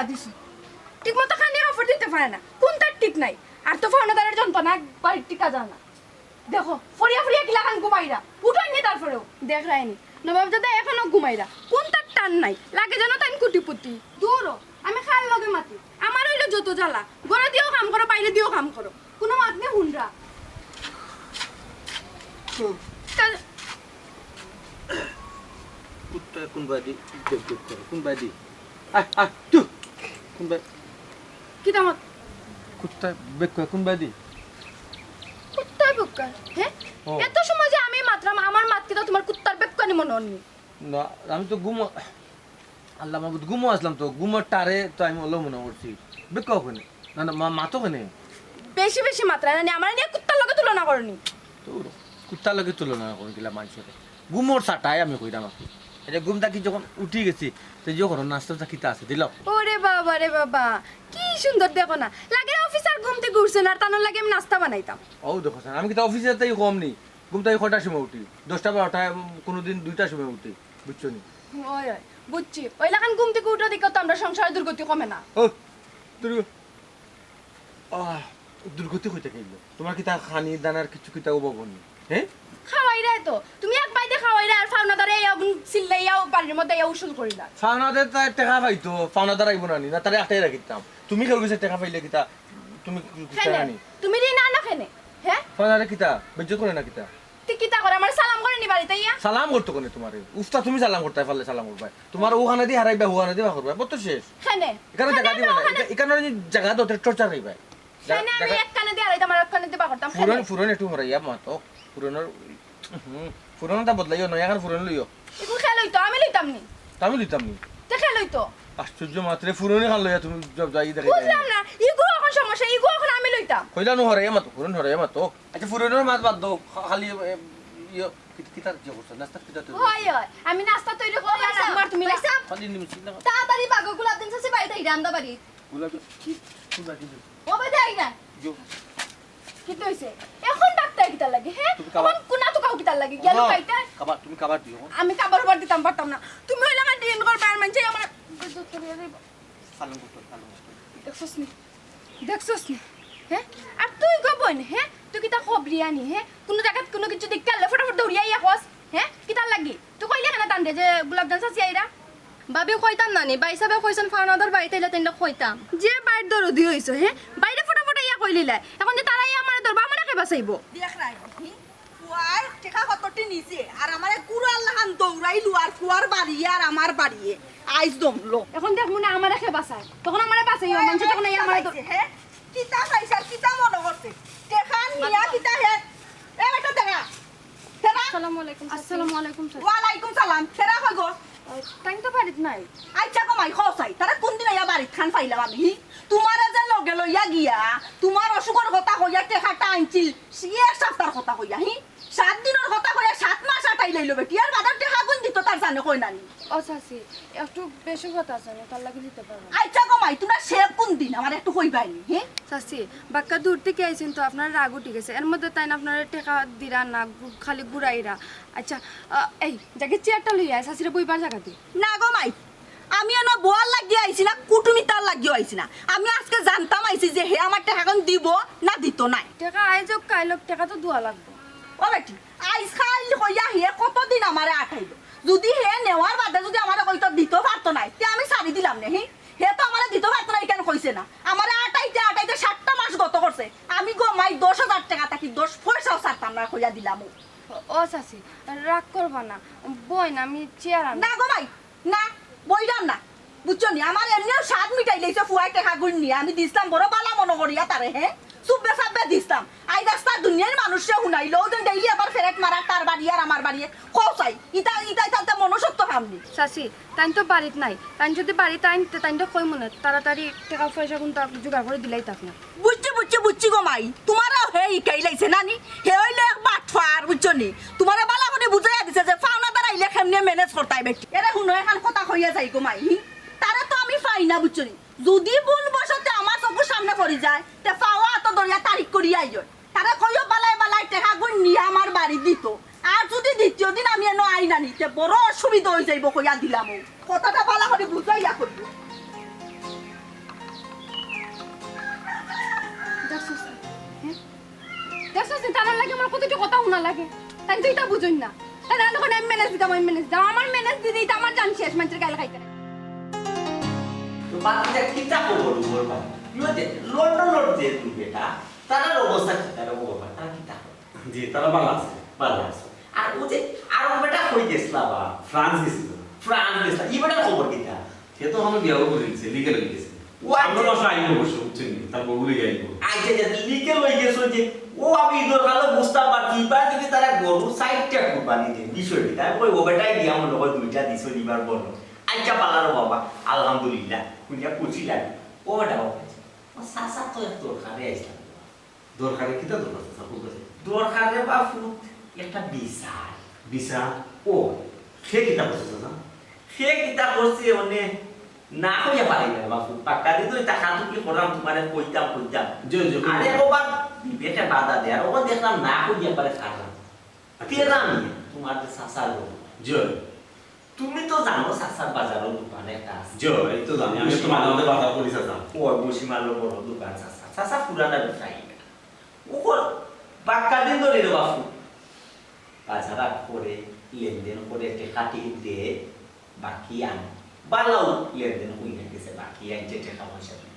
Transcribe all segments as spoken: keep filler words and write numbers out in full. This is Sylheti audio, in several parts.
দিছো। ঠিক মতো খানি কাপড় দিতে পারে না, কোনটার ঠিক নাই। আর তো ফাওনাদারের যন্ত্রণা বাড়ির টিকা যায় না। দেখো, ফরিয়া ফরিয়া কিলাখান ঘুমাইরা, উঠাইনি তারপরেও। দেখরায়নি, নবাবজাদা এখনো ঘুমাইরা, কোনটার টান নাই, লাগে যেন তাইন কোটিপতি। দূর ও, আমি কার লগে মাতি, আমার অইলো যত জ্বালা, ঘরে দিও কাম করো, বাইরে দিও কাম করো, কোনো মাত নেই হুনরা। হুম। তা- কুত্তা কোন বাদি? বেকুব করে কোন বাদি? আহ, আহ, তু। কোন বাদি? কিতা মাত? কুত্তা বেকুব কোন বাদি? কুত্তায় বেকুব? হ্যাঁ? ও। এত সময় যে আমি মাতরাম, আমার মাত কিতা তোমার কুত্তার বেকুবানি মনে অয়নি? না, আমি তো ঘুমো, আল্লাহ মাবুদ, ঘুমো আছলাম তো, ঘুমর টারে তো আমি অলা মনে করছি। বেকুব কেনে? না, না, মা-, মাতো কেনে? বেশি বেশি মাতরায় না নি, আমারে নিয়া কুত্তার লগে তুলনা করনি। তো কুত্তার লগে তুলনা করনি কিলা মানষরে? ঘুমর সাটায় আমি কইরাম আপনি। এটা ঘুম থাকি যখন উঠি গেছি, তো যে করো নাস্তা তা কিতা আছে, দিলাও। ওরে বাবা রে বাবা, কি সুন্দর দেখো না। লাগে অফিসার ঘুম থাকি উঠছে না, আর তানোর লাগি আমি নাস্তা বানাইতাম। ও দেখো স্যার, আমি কিতা অফিসার তাই কম নি? ঘুম থাকি কয়টার সময় উঠি? দশটা বারোটায়, উম, কোনোদিন দুইটার সময় উঠি, বুঝছো নি? ওই, ওই, বুঝছি। ওই লাখান ঘুম থাকি উঠো দেখো তো আমরা সংসারে দুর্গতি কমে না। ও, দুর্গ-, আহ, দুর্গতি কইতে কইলো। তোমার কিতা খানি দানার কিছু কিতা অভাব অয়নি? হ্যাঁ? খাওয়াইরায় তো। তুমি এক বাইতে খাওয়াইরায় আর ফাওনাদারে এই আগুন চিল্লাইয়াও বাড়ির মধ্যে ইয়া উসুল করিলা। ফাওনাদার তার টেকা পাইতো, ফাওনাদার আইবো না নি, না তারে আটকাই রাখিতাম। তুমি কেউর গেছে টেকা পাইলে কিতা? তুমি কিতা কেনে? জানি? তুমি ঋণ আনো কেনে? হ্যাঁ? ফাওনাদারে কিতা? বেইজ্জত করে না কিতা? তে কিতা করে? আমারে সালাম করেনি বাড়িত আইয়া? সালাম করতো কেনে তোমারে? উস্তা তুমি সালাম করতায় পারলে সালাম করবায়। তোমার ওখানে দি হারাইবা, ওখানে দি বার করবায়। বত তো শেষ। কেনে? এখানে কেনে জাগা আমি দিবা না। ওখানে এখা-, এখানে যদি জাগা দাও, তাহলে টর্চার হইবায়। জাগা, কেনে আমি জাগা এক কানে দি হারাইতাম, আর এক কানে দি বার করতাম। ফুরন, কেনে? ফুরন একটু হরাইয়া মাতো। ফুরনর, হুম, ফুরনটা বদলাইও না, এখন ফুরন লইও। এগুন কে লইতো? আমি লইতাম নি। তা আমি লইতাম নি। তে কে লইতো? আশ্চর্য মাত্রে ফুরনি খান লইয়া তুমি জব যাই দেখি। বুঝলাম না, ইগু এখন সমস্যা, ইগু এখন আমি লইতাম। কইলা নু হরাইয়া মাতো, ফুরন হরাইয়া মাতো। আচ্ছা, ফুরনর মাত বাদ দাও, খা-, খালি, এ, ইয়ে, কি-, কিতা যে করছো? নাস্তা কিতা তৈরি হয়, করছো? হয়, আমি নাস্তা তৈরি করলাম, ভাইসাব, আমার তুমি ভাইসাব। খালি নিমিষে না। তাড়াতাড়ি বাগো, গোলাপ দিন শেষে বাড়িত আইরা, আমদা বাড়ি। গোলাপ কি? কোন বাড়ি? ও বাড়ি আইরা। যো। কিতা হইছে? এখন ডাকতে কিতার লাগি, হ্যাঁ? তুমি কাবার এখন কোনা তো কাউ কিতার লাগি? গেল না, কাইটা? কাবার, তুমি কাবার দিও। আমি কাবার ওভার দিতাম পারতাম না। তুমি ওই লাগান ডিন করবা আর মানছে আমার বেইজ্জত করিয়া যাইব। পালন করতে হবে, পালন করতে হবে। দেখছস নি? দেখছস নি? হ্যাঁ? আর তুই গো বইন, হ্যাঁ? তুই কিতা খবরিয়া নি, হ্যাঁ? কোনো জাগাত কোনো কিছু দেখতে আনলে ফটাফট দৌড়িয়া ইয়া কস, হ্যাঁ? কিতার লাগি? তুই কইলে কেনে তানরে যে গোলাপজান চাচি আইরা? ভাবি কইতাম না নি, ভাইসাবে কইছইন ফাওনাদার বাড়িত আইলে তাইনরে কইতাম। যে বাইর দরদি হইছো, হ্যাঁ? বাইরে ফটাফট ইয়া কইলিলাই। এখন যে তারা ইয়া আমারে ধরবা, আমারে কে বাঁচাইবো? দেখ রায়, হুম? ফুয়ায় টেকা কতটি নিছে, আর আমারে কুড়াল লাখান দৌড়াইলো, আর ফুয়ার বাড়িয়ে আর আমার বাড়িয়ে আইজ দমলো। এখন দেখমু না আমারে কে বাঁচায়, তখন আমারে বাঁচাইও, মানষে তখন এই আমারে দৌ- পাইছে, হ্যাঁ? কিতা পাইছে আর কিতা মনে করছে? টেকা নিয়া কিতা হে? এ বেটা টেকা। টেকা। আসসালামু আলাইকুম, স্যার। আসসালামু আলাইকুম, স্যার। ওয়ালাইকুম সালাম। টেকা কই গো? আহ, তাইন তো বাড়িত নাই। আচ্ছা গো মাই, কও চাই, তারা কোন দিন আইয়া বাড়িত খান পাইলাম আমি? হি? তোমারে যে লগে লইয়া গিয়া, তোমার অসুখর কথা কইয়া টেকাটা আনছিল, সে এক সপ্তাহর কথা কইয়া, হি? সাত দিনর কথা কইয়া সাত মাস আটাই লইল বেটি, আর বাদে টেকা কোন দিত তার জানে কই নানি? ও চাচি, একটু বেশি কথা আছে না, তার লাগি দিতে পারবো না। আচ্ছা গো মাই, তোমরা সে কোন দিন আমার একটু কইবাই নি, হে? চাচি, বাক্কা দূর থাকি আইছইন তো, আপনার রাগ উঠি গেছে, এর মধ্যে তাইন আপনারে টেকা দিরা না, গু-, খালি ঘুরাইরা। আচ্ছা, আহ, এই, জাগি চেয়ারটা লইয়া আয়, চাচিরে বইবার জাগা দে। না গো মাই, আমি এনো বওয়ার লাগিও আইছি না, কুটুমিতার লাগিও আইছি না। আমি আজকে জানতাম আইছি যে হে আমার টেকাখান দিব না দিত নায়। টেকা আইজ হোক, কাইল হোক, টেকা তো দেওয়া লাগবো। ও বেটি, আইজ কাইল কইয়া হে কতদিন আমারে আটাইলো। যদি হে নেওয়ার বাদে যদি আমারে কইতো দিত পারতো নায়, তে আমি ছাড়ি দিলাম নে, হি? হে তো আমারে দিত পারতো নায়, ইখান কইছে না। আমারে আটাইতে আটাইতে সাতটা মাস গত করছে। আমি গো মাই দশ হাজার টেকা থাকি দশ পয়সাও ছাড়তাম না কইয়া দিলাম। ও, ও চাচি, রাগ করবা না, বইন, আমি চেয়ার আনি। না গো মাই, না, বইরাম না। বুঝছো নি? আমার এমনেও স্বাদ মিটাই লইছে ফুয়ায় টেকাগুইন নিয়া। আমি দিছলাম বড় বালা মনো করিয়া তারে, হে? চুব্বে চাব্বে দিছলাম। আইজ আস্তা দুনিয়ার মানুষরে হুনাইলো, অউ যেন ডেইলি আবার ফেরেট মারার তার বাড়ি আর আমার বাড়ি। কও চাই, ইতা, ইতা, ইতা, ইতা মনুষ্যত্ব কাম নি। চাচি, তাইন তো বাড়িত নাই। তাইন যদি বাড়িত আইন, তে তাইনরে কইমু নে, তাড়াতাড়ি টেকা পয়সা কুনতা জোগাড় করি দিলাইতা আপনার। বুঝছি, বুঝছি, বুঝছি গো মাই। তোমারও হে হিকাই লাইছে না নি? হে অইলো এক বাটপার, বুঝছো নি? তোমারে বালা করি বুঝাইয়া দিছে যে ফাওনাদার আইলে কেমনে ম্যানেজ করতায় বেটি। এরে হুনো, এখান কথা কইয়া যাই গো মাই, হি? তারে তো আমি পাই না, বুঝছো নি? যদি ভুলবশতে আমার চকুর সামনে পড়ি যায়, তে পাওয়া তো ধরিয়া তারিখ করিয়া আইও। তারে কইও বালায় বালায় টেকাগুইন নিয়া আমার বাড়ি দিত। আর যদি দ্বিতীয় দিন আমি এনো আই না নি, তে বড় অসুবিধা অই যাইব কইয়া দিলাম। অউ কথাটা বালা করি বুঝাইয়া কইও। বুঝছস নি, তারার লাগি আমার কতটি কথা হুনা লাগে। তাইন তো ইতা বুঝইন না। তারা আলো করে আমি ম্যানেজ দিতাম, আমি ম্যানেজ দিতাম। আমার ম্যানেজ দিতে দিতে আমার জান শেষ, মানষের গাইল খাইতে। তো বাকিটা কিতা খবর ওর ভাই? তুই যে লন্ডন লন্ডন যে তুই বেটা, তারার অবস্থা কি? তারা ও বাবা, তারা কিতা খবর? জি, তারা ভালা আছে। ভালা আছে। আর ও যে আরো বেটা কই গেছলা বা? ফ্রান্স গেছিল। ফ্রান্স গেছলা। ই বেটার খবর কিতা? সে তো আমার বিয়াও করে দিছে, লিগেল হয়ে গেছে। ও আচ্ছা। সামনের মাসে আইব অবশ্য, বুঝছেন নি? তার বউ লইয়া আইব। আচ্ছা, আচ্ছা, লিগেল হয়ে গেছে যে, ও আমি ইদর কালো বুঝতাম পারছি, এবার যদি তারা গরু সাইডটা কুরবানি দেন, বিষয়টি, তাই ওই ও বেটাই দিয়া মনে হয় দুইটা দিছো দিবার বলো। আচ্ছা, পালারো বাবা, আলহামদুলিল্লাহ, শুনিয়া খুশি লাগে। ও বেটা, ও বেটা, ও চাচা তো এক দরকারে আইসলাম। দরকারে কিতা দরকার চাচা, খুব কাছে? দরকারে বা ফুত একটা বিচার। বিচার? ও। সে কিতা করছে চাচা? সে কিতা করছে, মানে, না কইয়া পারি না বা ফুত। পাক্কা দিন তো এটা খাতুকি করাম, তোমারে কইতাম, কইতাম। জি, জি, কইতাম। আরে বাবা, বিবেকে বাধা দেয়, আর ও দেখলাম না কইয়া পারে পারলাম। আচ্ছা। পেলাম না, তোমার যে চাচার গরু। জি। তুমি তো জানো চাচার বাজারও দোকান একটা আছে। জি, এই তো জানি, আমি তো মাঝে মাঝে বাজার করি চাচা। ও বসিমালো বড় দোকান চাচা, চাচা পুরানা ব্যবসায়ী। ও বাক্কা দিন ধরে রে বাপু। বাজার করে, লেনদেন করে, টেকা টিকিট দে, বাকি আন। বালাও লেনদেন হই না গেছে, বাকি আনছে টেকা পয়সা দিয়ে।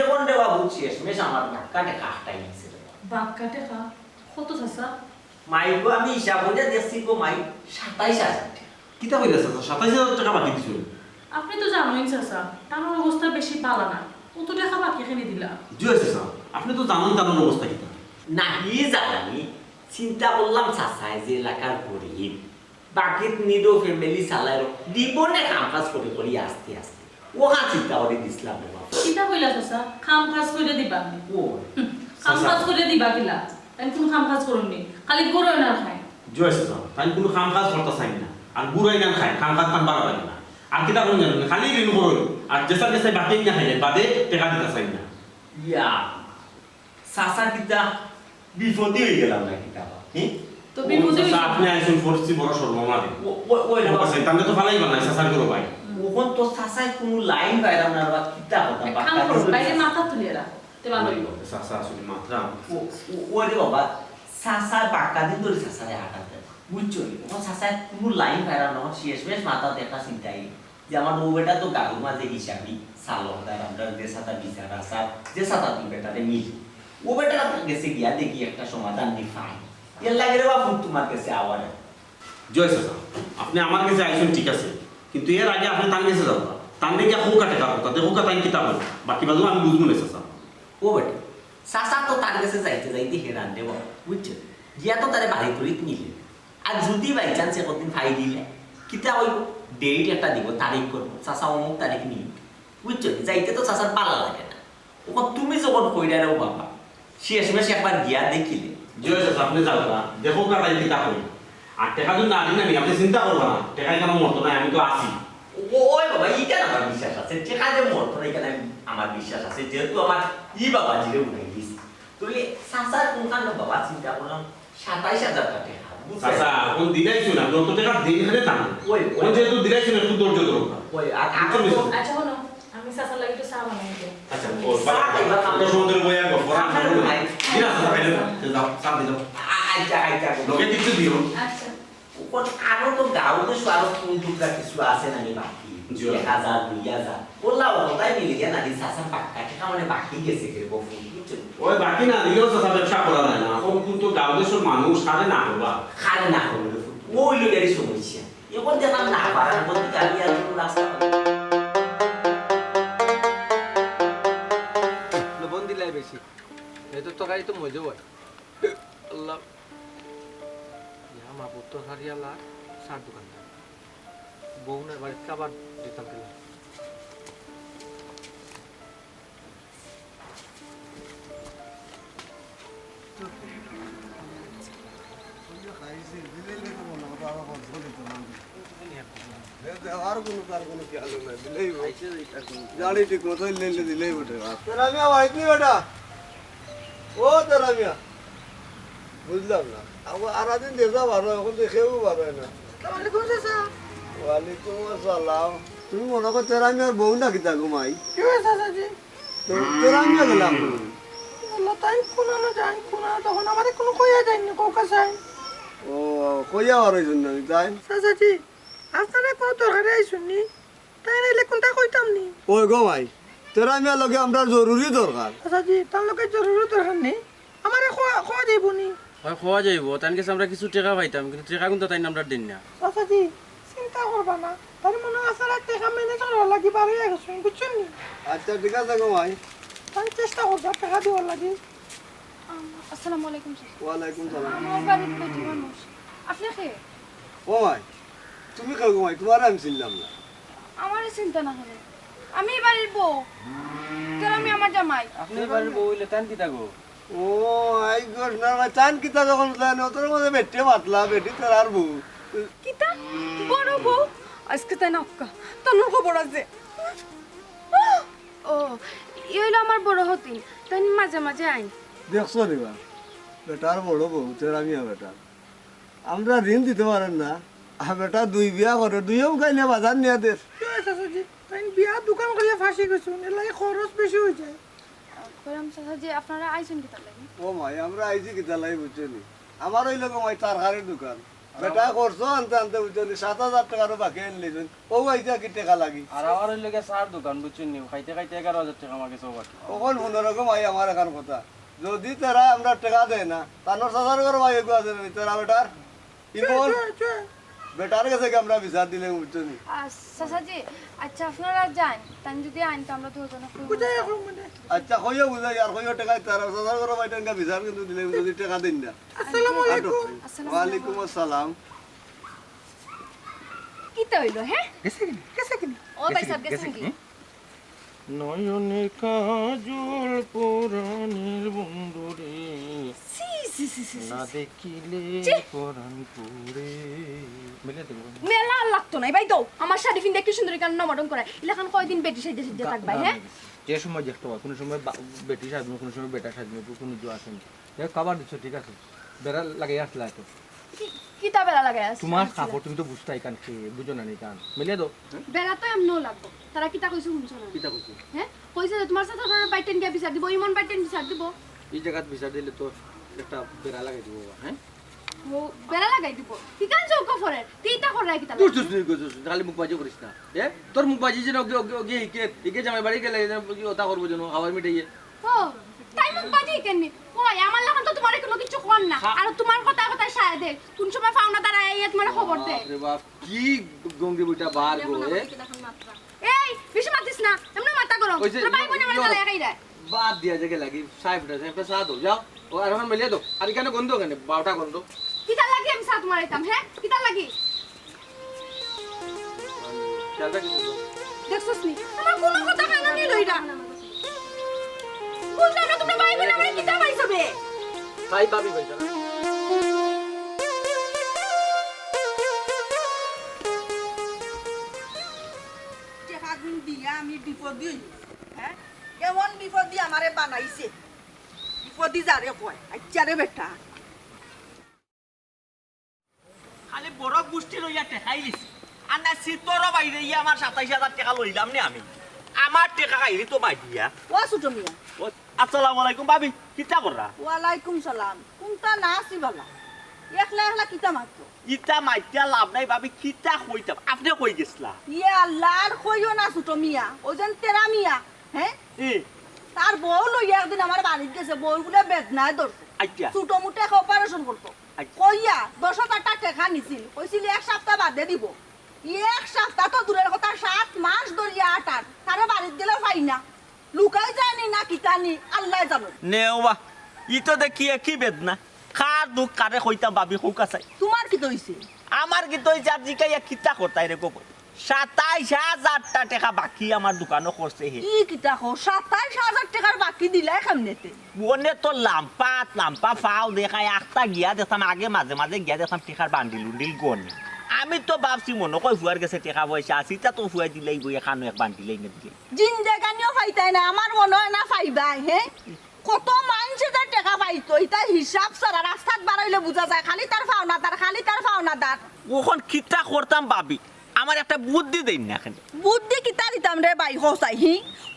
এখন রে বাপু শেষমেশ আমার বাক্কা টেকা আটকাই গেছে রে বাপু। বাক্কা টেকা? কত চাচা? মাই গো, আমি হিসাব করিয়া দেখছি গো মাই, সাতাইশ হাজার টেকা। কিতা কইলা চাচা? সাতাইশ হাজার টেকা বাকি দিছো? আপনি তো জানোইন চাচা, তার অবস্থা বেশি ভালা না। অত টেকা বাকি কেনে দিলা? জি অয় চাচা, আপনি তো জানোইন তার অবস্থা কিতা। নাহি জানি, চিন্তা করলাম চাচায় যে এলাকার গরিব, বাকিত নিডো ফ্যামিলি চালাইরো, দিবনে কাম কাজ করি করি আস্তে আস্তে। ওখান চিন্তা করি দিছলাম রে বাবা। কিতা কইলা চাচা? কাম কাজ করি দিবা? ও। হুম, কাম কাজ করি দিবা কিলা? তাইন কুনু কাম কাজ করইন নি, খালি ঘুরইন আর খাইন। জি অয় চাচা, তাইন কুনু কাম কাজ করতা চাইন না, আর ঘুরইন আর খাইন, কাম কাজ তান ভালা লাগে না। আর কিতা করইন জানইন নি, খালি ঋণ করইন, আর যেসার যেসার বাকি না খাইন, বাদে টেকা দিতা চাইন না। ইয়া, চাচা কিতা বিপদে হয়ে গেলাম না কিতা বা? হুম? তো বিপদে হইছে। আপনি আইছেন পরিস্থিতি বড় সর্বনাশ। ও, ও, ওই রে বাবা। তাহলে তো ফালাই বানাই চাচার ঘরো ভাই। অখন তো চাচায় কুনু লাইন পাইলাম না বা কিতা কথা এক কাম করো, বাইরে মাথা তুলিয়া রাখো। তে ভালো অইবো। চাচা আসলে মাত্রা। ও, ও, ওই রে বাবা, চাচা বাক্কা দিন ধরে চাচারে আটাতে। বুঝছো নি? অখন চাচায় কুনু লাইন পাইলাম না, অখন শেষমেশ মাথাত একটা চিন্তাই যে আমার বউ বেটা তো গাঁওর মাঝে হিসাবি, চালকদার, আমরা যে সাথে বিচার আচার, যে সাথে তুই বেটারে মিলি। ও বেটা গেছে গিয়া দেখি একটা সমাধান নি পাই। এর লাগে রে বাপু তোমার গেছে আওয়ারে। জি অয় চাচা, আপনি আমার গেছে আইছেন ঠিক আছে, কিন্তু এর আগে আপনি তার গেছে যাওয়া, তার গিয়া হোকা টেকা হোকা, দেখো কা তাই কিতা বলে, বাকি বাজু আমি বুঝবো না চাচা। ও বেটা, চাচা তো তার গেছে যাইতে যাইতে হেরান রে বাবা, বুঝছো? গিয়া তো তারে বাড়ি করিত নিলে। আর যদি by chance একদিন ফাই দিলে, কিতা অইবো? ডেট একটা দিব, তারিখ করবো, চাচা অমুক তারিখ নিয়ে। বুঝছো? যাইতে তো চাচার ভালা লাগে না। ও তুমি যখন কইরা রে বাবা, শেষমেশ একবার গিয়া দেখিলে। জি অয় চাচা, আপনি যাওয়া, দেখো কা তাই কিতা কই। আর টেকা যদি না দিন আমি, আপনি চিন্তা করবা না, টেকা কেন মরতো না, আমি তো আছি। ও, ওই বাবা, ইখান আমার বিশ্বাস আছে, টেকা যে মরতো না, ইখান আমি, আমার বিশ্বাস আছে, যেহেতু আমার ই বাবা জিরে উঠাই দিস। তুই চাচার কোনখান বাবা চিন্তা করলাম, সাতাইশ হাজার টেকা, বুঝছো? চাচা, অখন দিলাইছো না, যত টেকা দিন ফেলে দাম। ওই, ওই। অখন যেহেতু দিলাইছো না, একটু ধৈর্য ধরো। ওই, আর বুঝছো? আচ্ছা, হুনো, আমি চাচার লাগি একটু চা বানাই দিই। আচ্ছা, ও, চা বাবা, খাইবা, খাও। অত সময় ধরে বইয়া গল্প করা, আপনার ভাই। দিন আছে, চাচা, খাইলে যাও, চা দিলাও। আ-, আচ্ছা, আচ্ছা। লগে কিছু দিও। আচ্ছা। অখন আরো তো গাঁওর দেশো আরো কোন টুকরা কিছু আছে নাকি বাকি? জি। এক হাজার, দুই হাজার। ওলা ওটাই মিলে গিয়া নাকি চাচা বাক্কা টেকা মানে বাকি গেছে কে গো, বুঝছো? ওই বাকি না দিলেও চাচা ব্যবসা করা যায় না। অখন কিন্তু গাঁওর দেশর মানুষ কারে না করবা। কারে না করবে রে ফুট। ওই লোকেরই সমস্যা। এখন দেখলাম না পারার প্রতি কালি আর কোনো রাস্তা নাই। লবণ দিলাই বেশি। এই তো তরকারি তো মজা হয়। আল্লাহ। ইয়া মাবুদ, তরকারি আলা, সার দোকানদার। বউ নাই বাড়িত, আবার দিতাম কিলা। আর কোনো কার কোনো খেয়াল নাই, দিলেই বউ। জানি ঠিক মতো লেলে দিলেই বটে। তেরা মিয়া বাড়িত নি বেটা? ও তেরা মিয়া, বুঝলাম না। আবার আরাদিন দেখা বার অয়, অখন তো কেউ বার অয় না। আসসালামু আলাইকুম চাচা। ওয়ালাইকুম আসসালাম। তুমি মনে করো তেরা মিয়ার বউ না কিতা গো মাই? কি অয় চাচাজি? তো তেরা মিয়া গেলাম। তাইন কুনানো যাইন, কুনানো তখন আমারে কুনু কইয়া যাইন নি, কউক্কা চাইন। ও, কইয়া আর অইছইন না নি তাইন? চাচাজি, আপনারা কুনু দরকারে আইছইন নি? তাইন আইলে কুনতা কইতাম নি? ওই গো মাই, তেরা মিয়ার লগে আমরার জরুরি দরকার। চাচাজি, তান লগে জরুরি দরকার নি? আমারে কওয়া, কওয়া যাইবো নি? অয়, কওয়া যাইবো। তান গেছে আমরা কিছু টেকা পাইতাম, কিন্তু টেকা কিন্তু তাইন আমরারে দেইন না। চাচাজি, চিন্তা করবা না। তাইন মনো অয় আপনারা টেকা manage করার লাগি বার অইয়া গেছইন, বুঝছইন নি? আচ্ছা, ঠিক আছে গো মাই। তাইন চেষ্টা করবা টেকা দেওয়ার লাগি। আম, আসসালামু আলাইকুম, স্যার। ওয়ালাইকুম সালাম। আমার বাড়িত বেটি মানুষ। আপনে কে? ও মাই, তুমি কে গো মাই? তুমারে আমি চিনলাম না। আমারে চিনতা না কেনে? আমি ই বাড়ির বউ। তেরা মিয়া আমার জামাই। আপনে ই বাড়ির বউ অইলে তান কিতা গো? ও, আই গো, না, না, তান কিতা যখন জানে, অতর মাঝে বেটি মাতলা, বেটি তেরার বউ। কিতা? বড় বউ? আইজকে তাইন আউক্কা। তান খবর আছে। ও, ই অইলো আমার বড় হতিন। তাইন মাঝে মাঝে আইন। দেখছো নি বা? বেটার বড় বউ, তেরা মিয়া বেটার। আমরা ঋণ দিতে পারের না। আর বেটা দুই বিয়া করে, দুইও কাইনে বাজার নিয়া দের। কিতা চাচাজি? তাইন বিয়া দোকান করিয়া ফাঁসি গেছইন, এর লাগি খরচ বেশি অই যায়। কইরাম চাচাজি, আপনারা আইছইন কিতার লাগি? ও মাই, আমরা আইছি কিতার লাগি বুঝছো নি? আমার অইলো গো মাই তরকারির দোকান। বেটা খরচ আনতে আনতে বুঝছো নি, সাত হাজার টেকারও বাকি আনিলিছইন। ও আইছে কি টেকা লাগি? আর আমার অইলো গিয়া চার দোকান বুঝছো নি, খাইতে খাইতে এগারো হাজার টেকা আমার গেছে বাকি। অখন হুনো গো মাই আমার একখান কথা, যদি তেরা আমরারে টেকা দেয় না, তানর চাচার ঘরর ভাই এগু আছে না, তেরা বেটার ইমন, চুপ, চুপ। বেটার গেছে গিয়া আমরা বিচার দিলে বুঝছো নি? আহ, চাচাজি, আচ্ছা, আপনারা যাইন, তাইন যদি আইন তো আমরা দুইজনে কইমু। বুঝাই এখন মানে। আচ্ছা, কইও বুঝাই, আর কইও টেকা তারা চাচার ঘরর ভাই তানকা বিচার কিন্তু দিলে যদি টেকা দেইন না। আসসালামু আলাইকুম। আসসালামু আলাইকুম। ওয়ালাইকুম আসসালাম। কিতা অইলো, হে? গেছে কিনি? গেছে কিনি? ও ভাই সাহেব, গেছে কিনি? নয়নে কাজল পরাণের বন্ধুরে, ছি, ছি, ছি, ছি, ছি। না দেখিলে ছি। পরাণ পুড়ে। মিলে দেবো। মেলা আর লাগতো নায়, ভাই দেও। আমার শাড়ি ফিন্দে কি সুন্দর ইখান নমডম করায়। ইলাখান কয়দিন বেটি সাইজে সাইজে থাকবায়, হে? যে সময় দেখতে পাও, কুনু সময় বা-, বেটি সাজমু, কুনু সময় বেটা সাজমু, কুনু জুয়া আসেনি। দেখ, কভার দিছো, ঠিক আছে। বেড়া লাগাই আসলা তো। কি, কিতা বেড়া লাগাই আস-, তুমার আইছিলা? কাপড়, তুমি তো বুঝতায় ইখান কে, বুঝো না নি ইখান। মিলে দেও। বেড়া তো এমনেও লাগবো। তারা কিতা কইছে হুনছো না? কিতা কইছে? হে? কইছে যে তুমার চাচার বাইটাইন গিয়া বিচার দিবো, ইমন বাইটাইন বিচার দিবো। ই জাগাত বিচার দিলে তো একটা বেড়া লাগাই দিবো, হে? ও, বেড়া লাগাই দিবো। ইখান চৌকা ফরে। তুই ইতা কররায় কিতা লাগি? দুষ, দুষ, দুষ, দুষ, দুষ, খালি মুখবাজি করিস না। এ? তোর মুখবাজি যেন ওগে, ওগে, ওগে হিকে, হিকে জামাই বাড়ি গেলে যেন ওতা করবো যেন, হাওয়ার মিঠাইয়ে। ও, তাই মুখবাজি কেনে? কই, আমার লাখান তো তুমারে কুনু কিচ্ছু কর না। হ্যাঁ। আর তুমার কথায় কথায় সায় দে। কুন সময় পাওনাদার আইয়া তুমারে খবর দে। বাপ রে বাপ, কি গঙ্গি বইটা বার গো, এ? এই, বেশি মাতিস না, এমনে মাথা গরম। ওই যে তোর ভাই বোনে আমার ইয়ো, গালায় খাই দেয়। বাদ দিয়া যে গেলা কি, সাই ফুটা, সাই ফুটা চা দাও, যাও। ও, আর অখন মেলিয়া দাও। আর ইখানো গন্ধ কেনে? বারোটা গন্ধ। কিতার লাগি আমি চা তুমারে দিতাম, হে? কিতার লাগি? দেখছস নি? আমার কুনু কথা কানো নি লইরা। বুঝলাম না, তুমরা ভাই বোনে আমারে কিতা পাইছো বে? ভাই ভাবি পাইছো না। যে ফাগুন দিয়া আমি বিপদে অই, হে? এমন বিপদে আমারে বানাইছে। বিপদে যারে কয়, আইচ্ছা রে বেটা। খালি বড় গুষ্টি লইয়া টেকাইলিছি। আর না সিতরও বাইরে ইয়া আমার সাতাইশ হাজার টেকা লইলাম নে আমি। আমার টেকা খাইলি তো বাইরিয়া। ও ছোট মিয়া। ও, আসসালামু আলাইকুম ভাবি, কিতা কররা? ওয়ালাইকুম সালাম। কুনতা না আছি বালা? একলা একলা কিতা মাতো? ইতা মাতিয়া লাভ নাই ভাবি, কিতা কইতাম? আপনে কই গেছলা? ইয়া আল্লাহ, আর কইও না ছোট মিয়া। অউ যেন তেরা মিয়া, হে? ই। তার বউ লইয়া একদিন আমার বাড়িত গেছে, বউর বুলে বেদনায় ধরছে। আইচ্ছা। ছোট মুটো এক operation করতো। আইচ্ছা। কইয়া দশ হাজার টেকা নিছিল, কইছিল এক সাপ্তা বাদে দিবো। এক সাপ্তা তো দূরের কথা, সাত মাস ধরিয়া আটার। তারে বাড়িত গেলে পাই না। লুকাই যায়নি না কিতানি, আল্লায় জানইন। নেওবা, ই তো দেখি একই বেদনা। কার দুখ কারে কইতাম ভাবি, কউক্কা চাই। তুমার কিতা অইছে? আমার কিতা অইছে আর জিকাইয়া কিতা করতায় রে গো বইন? সাতাইশ হাজার টা টেকা বাকি আমার দোকানো করছে হে। ই কিতা কও? সাতাইশ হাজার টেকার বাকি দিলায় কেমনেতে? অনে তো লাম্পাত লাম্পা ফাও দেখায়, আখতা গিয়া দেখতাম, আগে মাঝে মাঝে গিয়া দেখতাম টেকার বান্ডিল উন্ডিল গনে। আমি তো ভাবছি মনো কয় ফুয়ার গেছে টেকা পয়সা আছে, ইতা তো ফুয়ায় দিলাইবো, এখানো এক বান্ডিল আইনা দিলে। জিন্দেগানিও পাইতায় না, আমার মনো অয় না পাইবায়, হে? কত মাইনষে যে টেকা পাইতো, ইতা হিসাব ছাড়া রাস্তাত বারইলে বুঝা যায়, খালি তার পাওনাদার, খালি তার পাওনাদার। অখন কিতা করতাম ভাবি, আমারে একটা বুদ্ধি দেইন না কেনে। বুদ্ধি কিতা দিতাম রে ভাই, কও চাই, হি?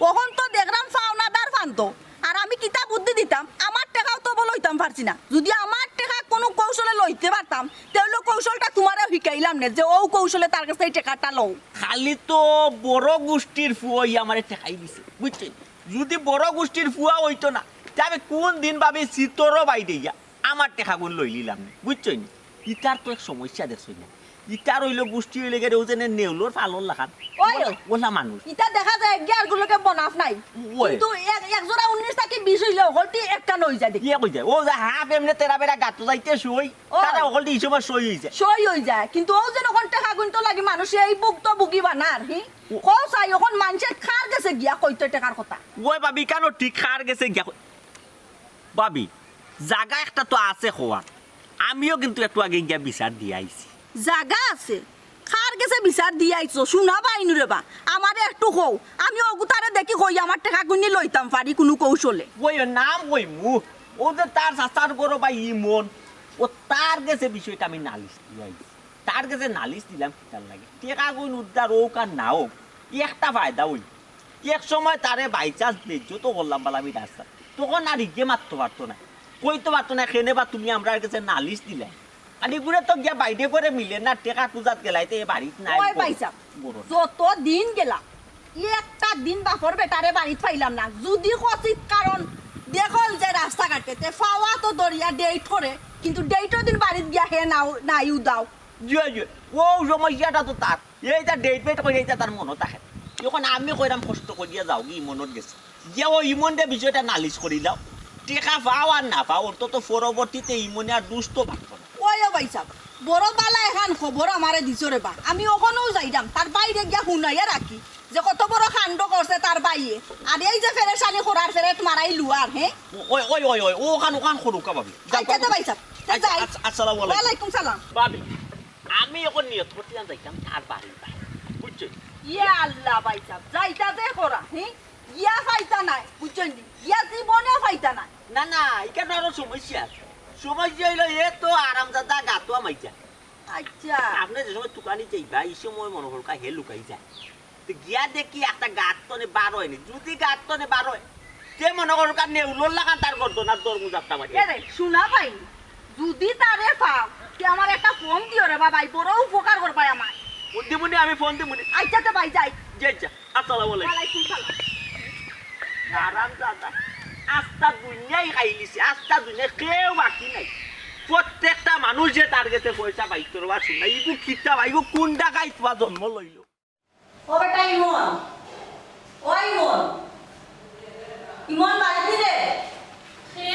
অখন তো দেখরাম পাওনাদার ফান্তো, আর আমি কিতা বুদ্ধি দিতাম, আমার টেকাও তো অবো লইতাম পারছি না। যুদি আমার টেকা কুনু কৌশলে লইতে পারতাম, তে অইলো কৌশলটা তুমারেও হিকাইলাম নে, যে অউ কৌশলে তার গেছে ই টেকাটা লও। খালি তো বড় গুষ্টির ফুয়া অইয়া আমারে ঠেকাই দিছে, বুঝছইন? যুদি বড় গুষ্টির ফুয়া অইতো না, তে আমি কুন দিন ভাবি চিতরও বাইরে গিয়া আমার টেকাগুন লইলিলাম নে, বুঝছইন? ইতার তো এক সমস্যা দেখছইন না, ইতার অইলো গুষ্টি অইলে গেলে অউ যেন নেউলর ফালর লাখান। ওই। ওলা মানুষ। ইতা দেখা যায় এক গিয়ার গুলোকে বনাফ নাই। ওই। কিন্তু এক, এক জোড়া উনিশ থাকি বিশ অইলে হকলটি একটা নই যায় দেখি। ইয়ে কই যায়? অউ যে হাফ এমনে তেরা বেড়া গাতো যাইতে সই, ওই। তারা হকলটি ই সময় সই অই যায়। সই অই যায়। কিন্তু অউ যেন অখন টেকাগুন তো লাগি মানুষ এই ভুক্তভোগী বানার, হি? ও। কও চাই, অখন মানষে কার গেছে গিয়া কইতো টেকার কথা? ওই ভাবি, কেন ঠিক কার গেছে গিয়া কই-, ভাবি, জাগা একটা তো আছে কওয়ার। আমিও কিন্তু একটু আগে গিয়া বিচার দিয়া আইছি। জাগা আছে? কার গেছে বিচার দিয়া আইছো? শুনা পাইনু রে বা। আমারে একটু কও। আমি অগুতারে দেখি কই আমার টেকাগুনি লইতাম পারি কুনু কৌশলে। ওই নাম কইমু। অউ যে তার চাচার ঘরো ভাই ইমন। অউ তার গেছে বিষয়টা আমি নালিশ দিয়া আইছি। তার গেছে নালিশ দিলাম কিতার লাগি? টেকাগুন উদ্ধার অউক আর না অউক, একটা ফায়দা অইল। এক সময় তারে by chance বেইজ্জত করলাম বালা আমি রাস্তাত, তখন আর ইগে মাততো পারতো না, কইতো পারতো না, কেনে বা তুমি আমরার গেছে নালিশ দিলায়। আর ইগুরে তো গিয়া বাইরে করে মিলে না, টেকা খুজাত গেলাইতে এ বাড়িত নাই। ওই ভাইসাব, যত দিন গেলা, একটা দিন বাপর বেটারে বাড়িত পাইলাম না। যুদি কচিত কারণ দেখল যে রাস্তাঘাটে, তে পাওয়া তো দরিয়া date করে, কিন্তু date-ও দিন বাড়িত গিয়া হে নাও, নাই উদাও। জি, জি, অউ সমস্যাটা তো তার। এইটা date-বেট কইরা এইটা তার মনো থাকে। অখন আমি কইরাম কষ্ট করিয়া যাওগি, ইমনর গেছে। গিয়া অউ ইমনরে বিষয়টা নালিশ করিলাও। টেকা পাও আর না পাও, অন্তত পরবর্তীতে ইমনে আর দুষ তো পারতো না। ওই ও ভাইসাব, বড় বালা এখান খবর আমারে দিছো রে বা। আমি অখনউ যাইরাম, তার বাইরে গিয়া হুনাইয়া রাখি যে কত বড় কাণ্ড করছে তার বাইয়ে। আর এই যে ফেরেশানি করার ফেরেট মারাই লুয়ার, হে? ওই, ওই, ওই, ওই, অখান, অখান করুক্কা ভাবি। যাও, আচ্ছা, যাও। তো ভাইসাব, তে আচ্ছা, যাই। আচ্ছা, আসসালামু আলাইকুম। ওয়ালাইকুম সালাম। ভাবি, আমি অখন নিয়ত করছিলাম যাইতাম তার বাড়ির বায়, বুঝছো? ইয়া আল্লাহ ভাইসাব, যাইতা যে করা, হি? গিয়া পাইতা নায়, বুঝছইন নি? গিয়া জীবনেও পাইতা নায়। না, না, ইখানো আরো সমস্যা আছে। সমস্যা অইলো, এ তো আরামজাদা গাতো হামাই যায়। আচ্ছা। আপনে যে সময় তুকানি যাইবা, ই সময় মনো করুক্কা হে লুকাই যায়। তে গিয়া দেখি একটা গাত তনে বার অয়নি। যুদি গাত তনে বার অয়, তে মনো করুক্কা নেউলর লাখান তার গর্দনাত দরমু যাত্রা মারি। এ রে, শুনা ভাই, যুদি তারে পাও, তে আমারে একটা ফোন দিও রে বা ভাই, বড় উপকার করবায় আমার। ফোন দিমুনে, আমি ফোন দিমুনে। আচ্ছা, তে ভাই যাই। জি, আচ্ছা। আসসালামু আলাইকুম। ওয়ালাইকুম সালাম। হারামজাদা, আস্তা দুনিয়াই খাইলিছে, আস্তা দুনিয়া কেউ বাকি নাই। প্রত্যেকটা মানুষ যে তার গেছে পয়সা পাইতো রে বা শুনা, ইগু কিতা বা, ইগু কুন ডাকাইত বা জন্ম লইলো? ও বেটা ইমন, ও ইমন, ইমন বাড়িত নি রে? হে,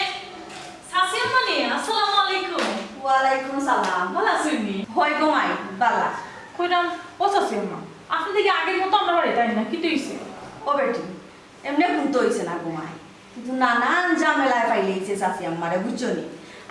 চাচি আম্মা নি? আসসালামু আলাইকুম। ওয়ালাইকুম সালাম। ভালা আছইন নি? অয় গো মাই, ভালা। কইরাম, ও চাচি আম্মা, আপনে দেখি আগের মতো আমরার বাড়িত আইন না, কিতা অইছে? ও বেটি, এমনে কুন্তা অইছে না গো মাই, কিন্তু নানান ঝামেলায় পাইলাইছে চাচি আম্মারে, বুঝছো নি?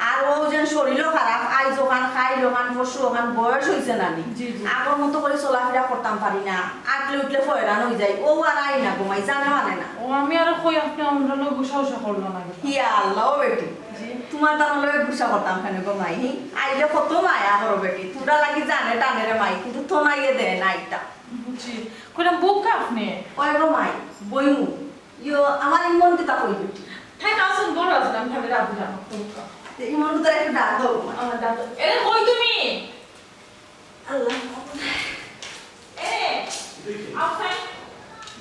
আর অউ যেন শরীরও খারাপ, আইজ অখান, কাইল অখান, পরশু অখান, বয়স অইছে না নি? জি, জি। আগর মতো করি চলাফিরা করতাম পারি না, আটলে উঠলে ফয়রান অই যাই, অউ আর আই না গো মাই, জানে মানে না। ও, আমি আরো কই আপনে আমরার লগে গুসা উসা করলা না কেনে? ইয়া আল্লাহ, ও বেটি, জি। তুমার তার লগে গুসা করতাম কেনে গো মাই? হি? আইলে কত মায়া করো বেটি, তুমরার লাগি জানে টানে রে মাই, কিন্তু থনাইয়ে দেয় না ইতা। বুঝছি। কইরাম বউক্কা আপনে? ওই গো মাই, বইমু। ইয়ো, আমার ইমন কিতা কই বেটি? থাক, আসুন, বড় আসুন, আমি ভাবি রাখবো না। তে ইমন তো একটু ডাক দাও গো মাই। আমার ডাক দাও। এরে, কই তুমি? আল্লাহ। এরে, আও খাই।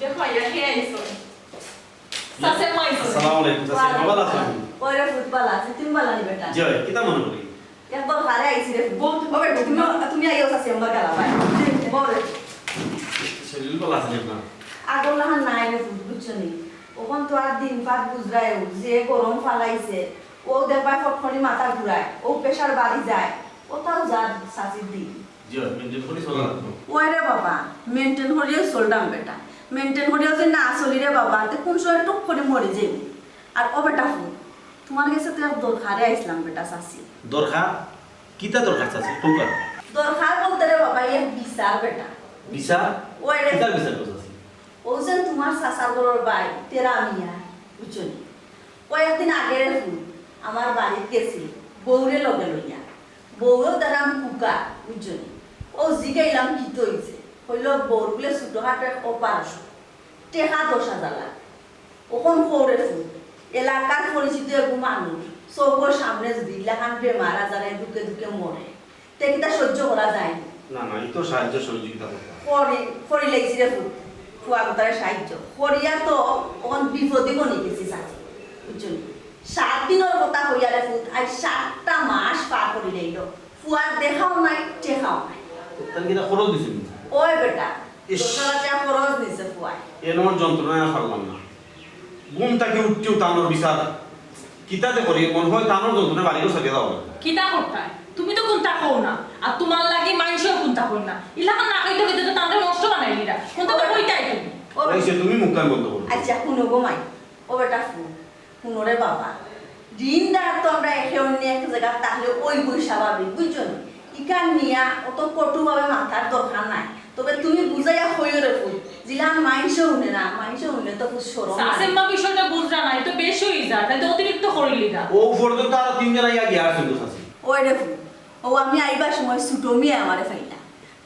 দেখো, ইয়া খেয়ে আইছো। চাচা আম্মা আইছো। আসসালামু আলাইকুম, চাচা আম্মা, ভালা আছইন? ওরে ফুত ভালা আছি, তুমি ভালা নি বেটা? জি, কিতা মনে করি? এক দরকারে আইছি রে। বউ, তুমি, ও বেটা, তুমি, তুমি আইও চাচি আম্মার গেলা ভাই। বউ রে। শরীর ভালা আছে নি আপনার? আগর লাখান নাই রে ফুত, বুঝছো নি? অখন তো আর দিন পাত গুজরায়, যে গরম ফালাইছে, অউ দেখবায় ফটফটি মাথা ঘুরায়, অউ pressure বাড়ি যায়, অতাউ যার চাচির দিন। জি, maintain করি চলা লাগবো। ওই রে বাবা, maintain করিও চলরাম বেটা, maintain করিও যে না চলি রে বাবা, তে কুন সময় টুক করি মরি যাইমু। আর ও বেটা ফুত, তুমার গেছে তো এক দরকারে আইছলাম বেটা চাচি। দরকার? কিতা দরকার চাচি? কউক্কা। দরকার বলতে রে বাবা, এক বিচার বেটা। বিচার? ওই রে। কিতার বিচার গো চাচি? অউ যেন তুমার চাচার ঘরর ভাই, তেরা মিয়া, বুঝছো নি? কয়েকদিন আগে রে ফুত, আমার বাড়িত গেছিল, বউরে লগে লইয়া। বউরেও দেখলাম কুকা, বুঝছো নি? অউ জিগাইলাম কিতা অইছে? কইলো বউর বুলে ছোটখাটো এক operation। টেকা দশ হাজার লাগে। অখন কও রে ফুত, এলাকার পরিচিত এগু মানুষ, চউখর সামনে যুদি ইলাখান বেমার আজারে দুখে দুখে মরে, তে কিতা সহ্য করা যায়? না, না, ই তো সাহায্য সহযোগিতা করতাম। করি, করি লাইছি রে ফুত, ফুয়া গুতারে সাহায্য। করিয়া তো অখন বিপদি বনি গেছি চাচি, বুঝছো নি? সাত দিনর কথা কইয়া রে ফুত, আইজ সাতটা মাস পার করি লাইলো। ফুয়ার দেখাও নাই, টেকাও নাই। তার কিতা খরচ দিছে নি? ওই বেটা, ইস। দশ হাজার টেকা খরচ নিছে ফুয়ায়। এ নম্বর যন্ত্রণায় আর পারলাম না। ঘুম থাকি উঠিও তানর বিচার। কিতা যে করি, মনে হয় তানর যন্ত্রণায় বাড়িঘর ছাড়িয়া যাওয়া লাগবো। কিতা করতায়? তুমি তো কুন্তা কও না, আর তুমার লাগি মাইনষেও কুন্তা কয় না। ইলাখান না কইতে কইতে তো তানরে নষ্ট বানাইলিরা। কুন্তা তো কইতায় তুমি। ও অইছে, তুমি মুখখান বন্ধ করো। আচ্ছা, হুনো গো মাই, ও বেটা ফুত, হুনো রে বাবা, ঋণদার তো আমরা একে অন্য এক জাগাত থাকলে অইবোই স্বাভাবিক, বুঝছো নি? ইখান নিয়া অত কটুভাবে মাতার দরকার নাই। তবে তুমি বুঝাইয়া কইও রে ফুত, যেলান মাইনষে হুনে না, মাইনষে হুনলে তো ফুত শরম লাগে। চাচিমা বিষয়টা বুঝরা না, ই তো বেশি অই যায়, তাইলে তো অতিরিক্ত করিলিরা। ও পর্যন্ত আরো তিনজন আইয়া গিয়া আছইন তো চাচি। ওই রে ফুত, ও আমি আইবার সময় ছুটো মিয়ায় আমারে পাইলা।